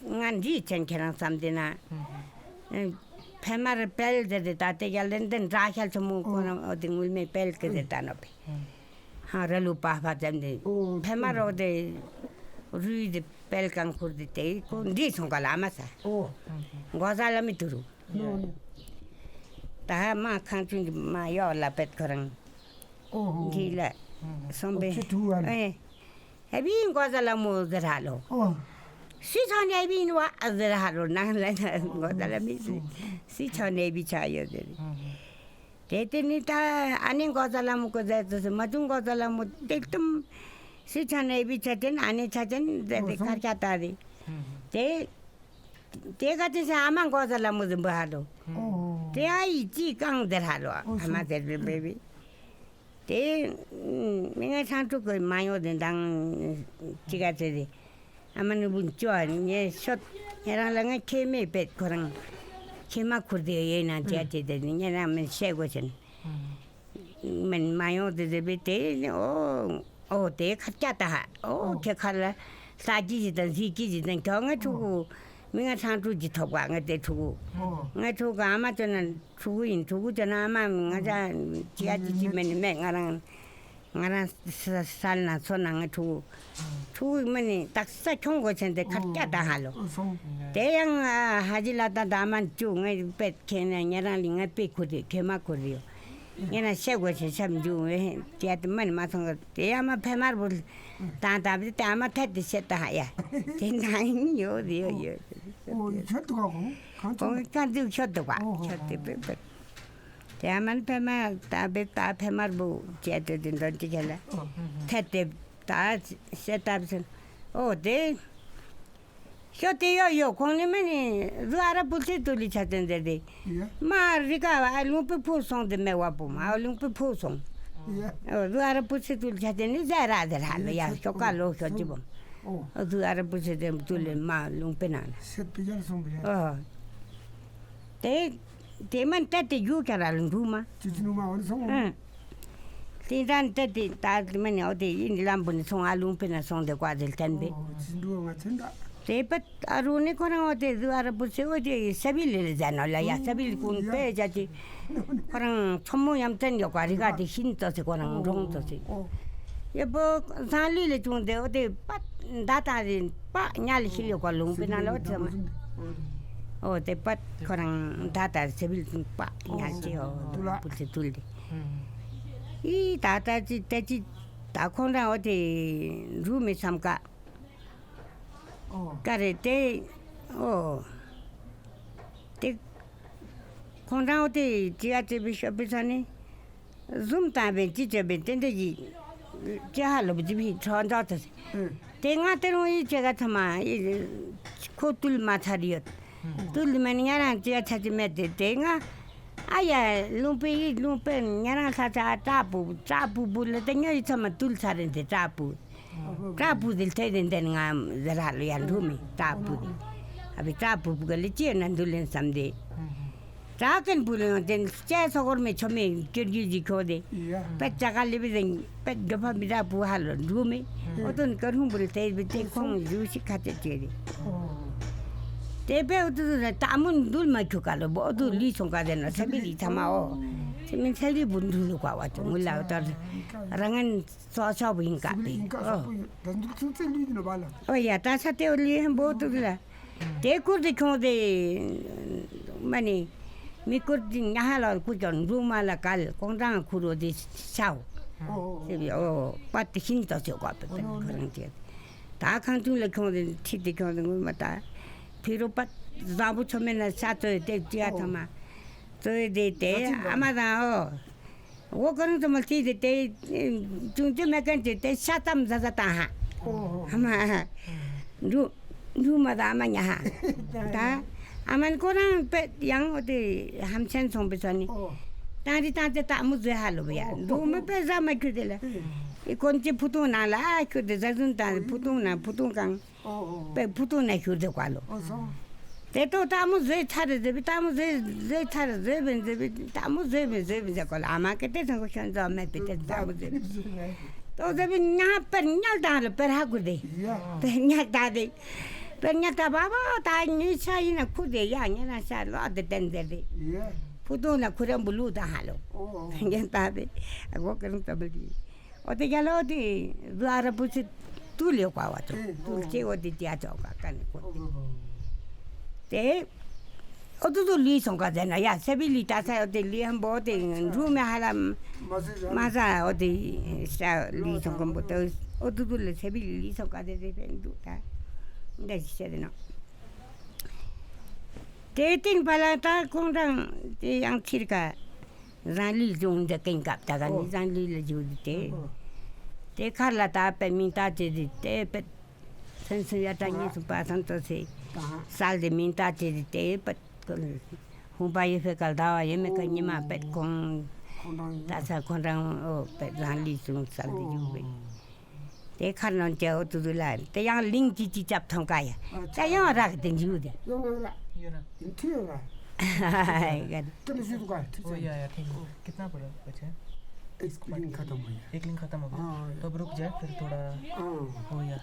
ང་འདི་ཅན་ཁྱེད་རང་ཚམ་དེ་ན་ཕེ་མ་རི་པེལ་ཟེར་དེ་ད་དེ་རྒྱལ་ལེན་དེ་འདྲ་ཁྱལ་ཚོ་མོ་ཁོ་རང་ཨོ་དེ་དངུལ་མེ་པེལ་ཀི་ཟེར་ད་ནོ་པེ་ཧ་ར་ལུ་པ་ཕ་ཚམ་དེ་ཕེ་མ་རོ་དེ་རུས་དེ་པེལ་གང་ཁུར་དེ་དེ་ཁོ་འདི་སོང་ག་ལ་མ་ས་འགོ་ས་ལ་མི་ཏུ་རུ། ད་མ་ཁང་ཆུང་གི་མ་གཡོག་ལ་པད་ཁོ་རང་། ཨོ་ཧོ། འདི་ལ་སོང་པས། ཨོ་ཁྱི་ཐུ་བ་ལ། ཨེ། ཨ་བི་འགོ་ཟ་ལ་མོ་ཟེར་ཧ་ལོ། ཨོ། སི་ཆ་ནེ་བི་ནུ་བ་ཟེར་ཧ་ལོ་ནང་ལ་འགོ་ཟ་ལ་མི་སི་སི་ཆ་ནེ་བི་ཆ་ཡོད་ཟེར། དེ་དེ་ནི་ད་ཨ་ནི་འགོ་ཟ་ལ་མོ་གོ་ཟེར་ཟེར་མ་ཐུང་འགོ་ཟ་ལ་མོ་དེ་དུམ་སི་ཆ་ནེ་བི་ཆ་ཅན་ཨ་ནི་ཆ་ཅན་ཟེར་དེ་ཁར་ཆ་ད་རེ། དེ། དེ་ག་དེ་སེ་ཨ་མ་འགོ་ས་ལ་མོ་ཟིན་པོ་ཧ་ལོ། ཨོ། དེ་ཨ་ཡི་ཅི་གང་དེར་ཧ་ལོ། ཨོ་ཨ་མ་ཟེར་བེ་བེ་བེ། དེ་མི་ང་ཆང་ཕྲུག་གི་མ་ཡོང་དེ་འདང་ཅི་ག་ཚེ་དེ། ཨ་མ་ནུ་བུན་ཅོ་ཨ་ནི་ངས་ཤོད། ངས་རང་ལ་ང་ཁེ་མེད་པེད་ཁོ་རང་། ཁེ་མ་ཁུར་དེ་ཡོད་ན་ཅི་ཨ་ཅི་དེ་ངས་རང་མིན་བཤད་དགོས་ཟིན། མིན་མ་ཡོང་དེ་ཟེར་བས་དེ་ནི་ཨོ་ཨོ་དེ་ཁ་སྐྱ་ད་ཧ་ཨོ་ཨོ། ཁྱེད་ཁ་ལ་ལྷ་ཀྱི་ཞིག་དང་ཟིག་ཀྱི་ཞིག་དང་ཁྱོད་ངའི་ཕྲུ་གུ་མི་ང་ཆང་ཕྲུག་ཅིག་ཐོབ་ག་ངའི་དེ་ཕྲུ་གུ་ཨོ། ངའི་ཕྲུ་གུ་ཨ་མ་ཚོ་ན་ཕྲུ་གུ་ཡིན་ཕྲུ་གུ་ཚོ་ན་ཨ་མ་ང་ཅག་ཅི་ཡ་ཅི་ཅི་མེད་ནི་མེད་ང་རང་ང་རང་ས་ས་ན་ཚོ་ན་ངའི་ཕྲུ་གུ་ཕྲུ་གུ་མ་ནི་དག་ས་ཁྱོང་དགོས་ཆེན་དེ་ཁ་སྐྱ་ད་ཧ་ལོ། ཨོ་སོང་། དེ་ཡང་ཧ་ཇི་ལ་ད་ད་མ་ཅུ་ངའི་པེད་ཁེ་ན་ཉེ་རང་ལི་ངའི་པེ་ཁུར་དེ་ཁེ་མ་ཁུར་དེ་ཡོ། ངས་ན་བཤད་དགོས་ཆེ་ཤམ་འཇུ་བས་ཏེ་ཏེ་མན་མ་སོང་གི་ཏེ་ཡ་མ་ཕེ་མར་བུ་དང་དང་བི་ཏེ་ཨ་མ་ཐད་དེ་བཤད་ད་ཧ་ཡ་ཏེ་ནང་ཡོད་ཡོད་ཡོད། ཨོ་ཤོད་དུ་ག་ཁོང་ཁང་ཁོང་ཁང་དུ་ཤོད་དུ་བ་ཤོད་དེ་བི་བི་ཏེ་ཨ་མན་ཕེ་མ་ད་བི་ད་ཕེ་མར་བུ་བྱས་ཏེ་ཏེ་འདོན་ཅི་ག་ལ་ཐད་དེ་ད་བཤད་ད་བི་སོང་ཨོ་ཏེ། ཤོ་ཏེ་ཡོ་ཡོ་ཁོང་ནི་མ་ནི་རུ་ཨ་ར་པུ་སི་ཏུ་ལི་ཆ་ཅན་ཟེར་ཏེ། ཡ། མ་རི་ཀ་བ་ཨ་ལུང་པི་ཕུ་སོང་ཏེ་མེ་བ་པུ་མ་ཨ་ལུང་པི་ཕུ་སོང་། ཡ། རུ་ཨ་ར་པུ་སི་ཏུ་ལི་ཆ་ཅན་ནི་ཟེ་ར་ཟེ་ར་ལོ་ཡ་ཤོ་ཀ་ལོ་ཤོ་ཅི་བོ། ཨོ། རུ་ཨ་ར་པུ་སི་ཏུ་ལི་མ་ལུང་པི་ན་ལ། སེ་པི་ཡར་སོང་པི་ཡ། ཨོ། ཏེ། ཏེ་མན་ཏེ་ཏེ་རྒྱུ་ཁྱ་ར་ལུང་འགྲུ་མ། ཅི་ཅི་ནུ་མ་འོན་སོང་། ཨང་། ཏེ་ད་ཏེ་ཏེ་ད་མན་ནི་ཨོ་ཏེ་ཡིན་ལམ་བུ་ནི་སོང་ཨ་ལུང་པེ་ན་སོང་ཏེ་ཀ་ཟེར་ཐན་པེ། ཨོ་ཅི་འགྲུ་ང་ཚན་ད། དེ་པད་ཨ་རུ་ནི་ཁོ་རང་འོ་དེ་ཟུ་ཨ་ར་པུ་སེ་འོ་དེ་ས་བིལ་ལི་ལ་ཟ་ནོ་ལ་ཡ། ས་བིལ་ཀུན་པེ་ཅ་ཅི་ཁོ་རང་ཆོ་མོ་ཡམ་ཙན་ཡོད་ཀ་རི་ག་དེ་ཤིན་ཙོ་སེ་ཁོ་རང་རོང་ཙོ་སེ། ཡེ་པོ་སང་ལི་ལ་ཅུང་དེ་འོ་དེ་པད་མདའ་ད་རིན་པ་ཉལ་ཤི་ལི་ཀ་ལུང་པེ་ན་ལོ་ཙམ། འོ་དེ་པད་ཁོ་རང་མདའ་ད་ས་བིལ་ཀུན་པ་ཉལ་ཅི་འོ་པུ་སེ་ཐུལ་དེ། ཨི་ད་ད་ཅི་ད་ཅི་ད་ཁོང་རང་འོ་དེ་འབྲུ་མི་སམ་ཀ། ཨོ། ཀ་རེ་ཏེ། ཨོ། ཏེ། ཁོང་རང་འོ་ཏེ་ཅི་ཡ་ཅེ་བི་ཤོ་པི་ས་ནི། ཟུམ་ཏང་བེ་ཅི་ཅེ་བེ་ཏེ་འདྲ་ཡི། ཅི་ཧ་ལོ་བི་ཅི་བི་ཁྲོ་འཇོག་ཏེ། ཨེ། ཏེ་ང་ཏེ་རུང་ཡི་ཅེ་ག་ཐ་མ་ཡི། ཁོ་ཏུལ་མ་ཚར་ཡོད། ཨུ། ཏུལ་མ་ནི་ང་རང་ཅི་ཡ་ཆ་ཅི་མེད་དེ་ཏེ་ང་། ཨ་ཡ། ལུང་པའི་ཡི་ལུང་པའི་ཉ་རང་ས་ཆ་བྲག་ཕུག་བྲག་ཕུག་བུ་ལ་ཏེ་ཉ་ཡི་ཚ་མ་ཏུལ་ཚ་རེ་འདི་བྲག་ཕུག་བྲག་ཕུག་འདི་ལ་ཐེ་རེ་འདི་ང་ཟེར་ར་ལོ་ཡ་འགྲོ་མི་བྲག་ཕུག་འདི། ཨ་བི་བྲག་ཕུག་བུ་ག་ལི་ཅི་ཡོད་ན་འདུལ་ལེན་བསམ་སྟེ། བྲག་ཀན་བུ་ལ་ཡོང་ཏེ་སྐྱེ་སོ་གོར་མི་ཆོ་མི་སྐྱོར་རྒྱུ་ཞིག་ཁྱོ་དེ། ཡ། པད་ཅ་ག་ལི་བི་ཟེང་པད་རྒྱ་ཕ་མི་བྲག་ཕུག་ཧ་ལོ་འགྲོ་མི། ཨོ་ཏོན་ཀ་ཧུང་བུ་ལ་ཐེ་བི་ཏེ་ཁོང་ཞུ་ཤི་ཁ་ཏེ་ཅེ་རེ། ཏེ་པེ་ཨུ་ཏུ་ཏུ་ནེ་ཏ་མུན་དུལ་མ་ཁྱུ་ཀ་ལོ་བོ་ཨུ་ཏུ་ལུས་སོང་ཀ་ཟེར་ན་ས་བི་ལི་ཐ་མ་ཨོ། ཏེ་མིན་ས་ལི་བུན་དུ་ལུ་ཀ་བ་ཏུ་མུ་ལ་ཨུ་ཏར་རང་ངན་སོ་ཆོ་བུ་ཡིན་ཀ་ཏེ་ཨོ། ཨོ་ཡ་ཏ་ས་ཏེ་ཨོ་ལི་ཧན་བོ་ཏུ་ལ། ཏེ་ཁུར་ཏེ་ཁྱོང་ཏེ་མ་ནི་མི་ཁུར་ཏེ་ཉ་ཧ་ལ་ཁུར་ཀྱང་འབྲུ་མ་ལ་ཀལ་ཀོང་ཏང་ཁུར་རོ་ཏེ་ཤའོ། ཨོ། ཏེ་བི་ཨོ་པ་ཏེ་ཤིན་ཏོ་ཅོ་ཀ་པེ་པེ་ཁོ་རང་ཏེ། ད་ཁང་ཆུང་ལ་ཁྱོང་ཏེ་ཁྲིད་དེ་ཁྱོང་ཏེ་ངུ་མ་ད། ཕི་རུ་པ་བཟང་པོ་ཆོ་མེད་ན་ཤ་ཙོ་ཡི་ཏེ་ཅི་ཡ་ཐ་མ། ཙོ་ཡི་ཏེ་ཏེ་ཨ་མ་དང་ཨོ། འོ་ཀ་རུང་ཙོ་མ་ལ་ཏི་ཏེ་ཏེ་ཅུང་ཅུ་མེ་ཀན་ཏེ་ཏེ་ཤ་ཙམ་ཟ་ཟ་ཏང་ཧ། ཨ་མ། འབྲུ་འབྲུ་མ་དང་ཨ་མ་ཉ་ཧ། ད་ཨ་མ་ནི་ཁོ་རང་པེ་ཡང་འོ་ཏེ་ཧམ་ཆེན་སོང་པེ་ས་ནི། ཏང་རི་ཏང་ཏེ་ཏ་མུ་ཟོས་ཧ་ལོ་བ་ཡ། འབྲུ་མ་པེ་ཟ་མ་ཁྱུ་ཏེ་ལ། ཨི་ཀོན་ཅི་ཕུ་ཏུང་ནང་ལ་ཨ་ཁྱུ་ཏེ་ཟ་ཟུན་ཏང་ཕུ་ཏུང་ནང་ཕུ་ཏུང་གང་། ཨོ་ཨོ། པེ་ཕུ་ཏུང་ན་ཤུར་དེ་ཀ་ལོ། ཨོ་སོ། ཏེ་ཏོ་ཏ་མུ་ཟོས་ཚར་རེ་ཟེར་བི་ཏ་མུ་ཟོས་ཟོས་ཚར་རེ་ཟོས་བེན་ཟེར་བི་ཏ་མུ་ཟོས་བེན་ཟོས་བེན་ཟེར་ཀོ་ལ་ཨ་མ་ཀེ་ཏེ་སང་ཀོ་ཤོན་ཛོ་མེད་པི་ཏེ་ཏ་མུ་ཟོས་བེན། ཏོ་ཟེར་བི་ཉ་པེར་ཉལ་ཏང་ལོ་པེར་ཧ་གུར་དེ། ཡ། པེར་ཉལ་ཏང་དེ། པེར་ཉལ་ཏང་བ་བ་ཏ་ཉི་ཤ་ཡིན་ན་ཁུར་དེ་ཡ་ཉེ་ན་ཤ་ལོ་དེ་ཏན་ཟེར་དེ། ཡ། ཕུ་ཏུང་ན་ཁུར་རམ་བུ་ལུ་ཏང་ཧ་ལོ། ཨོ་ཨོ། ཉན་ཏང་དེ། ཨ་གོ་ཀེ་རུང་ཏ་བི་དེ། ཨོ་ཏེ་རྒྱ་ལོ་ཏེ་རུ་ཨ་ར་པུ་སི་ཏུལ་ཡོད་ཀ་བ་ཏུ་ཨེ་ཏུལ་ཅེ་ཨོ་ཏེ་ཏེ་ཨ་ཅོ་ཀ་ཀ་ནི་ཀོ་ཏེ། ཨོ་ཏུ་ཏུ་ལུས་སོང་ཀ་ཟེར་ན་ཡ་སེ་བི་ལི་ཏ་ས་ཨོ་ཏེ་ལི་ཧམ་བོ་ཏེ་འབྲུ་མེ་ཧ་ལམ་མ་ས་ཨོ་ཏེ་ས་ལུས་སོང་ཀ་བོ་ཏེ་ཨོ་ཏུ་ཏུ་ལ་སེ་བི་ལི་ལུས་སོང་ཀ་ཏེ་ཏེ་ཕན་འདུག་ད་འདི་ཤེས་ཏེ་ནོ། ཏེ་ཏིན་པ་ལ་ཏ་ཁོང་རང་ཏེ་ཡང་ཁྱིར་ཀ། ཟངས་ལུས་ལྗོངས་འདི་ཀན་སྐབས་ད་ག་ནི་ཨོ། ཟངས་ལུས་ལ་བཞུགས་ཏེ། ཨོ། དེ་ཁར་ལ་ད་པད་མིང་བཏགས་བྱས་ཏེ་དེ་པད་ཚན་ཚན་ཡ་ཏྲ་གཉིས་སུ་པ་སང་ཏོ་སེ་ད་སལ་ཏེ་མིང་བཏགས་བྱས་ཏེ་དེ་པད་ཧུང་པ་ཡེ་ཕེ་གལ་ད་བ་ཡེ་མེ་ཀ་ཉི་མ་པད་ཁོང་ཁོང་རང་ད་ས་ཁོང་རང་ཨོ་པད་ཟངས་ལུས་ལྗོངས་སལ་ཏེ་བཞུགས་པས། ཨོ། དེ་ཁར་ནང་ཅའོ་ཏུ་ཏུ་ལ་དེ་ཡང་གླིང་ཅི་ཅི་ཅབ་ཐོང་ཀ་ཡ། ཨ་ད་ཡང་རག་དེ་འཇུ་དེ། ཡོད་ར། ཡོད་ར། ཡིན་ཐུ་ཡོད་ར། ཡ། ཏུ་ནི་ཞུ་དུ་ཀ་ཐུ། ओ या, या, ठीक है। कितना पड़ा बचा? एक लिंक खत्म हो गया। एक लिंक खत्म हो गया। हाँ। तो अब रुक जाए, फिर थोड़ा हाँ। हो गया।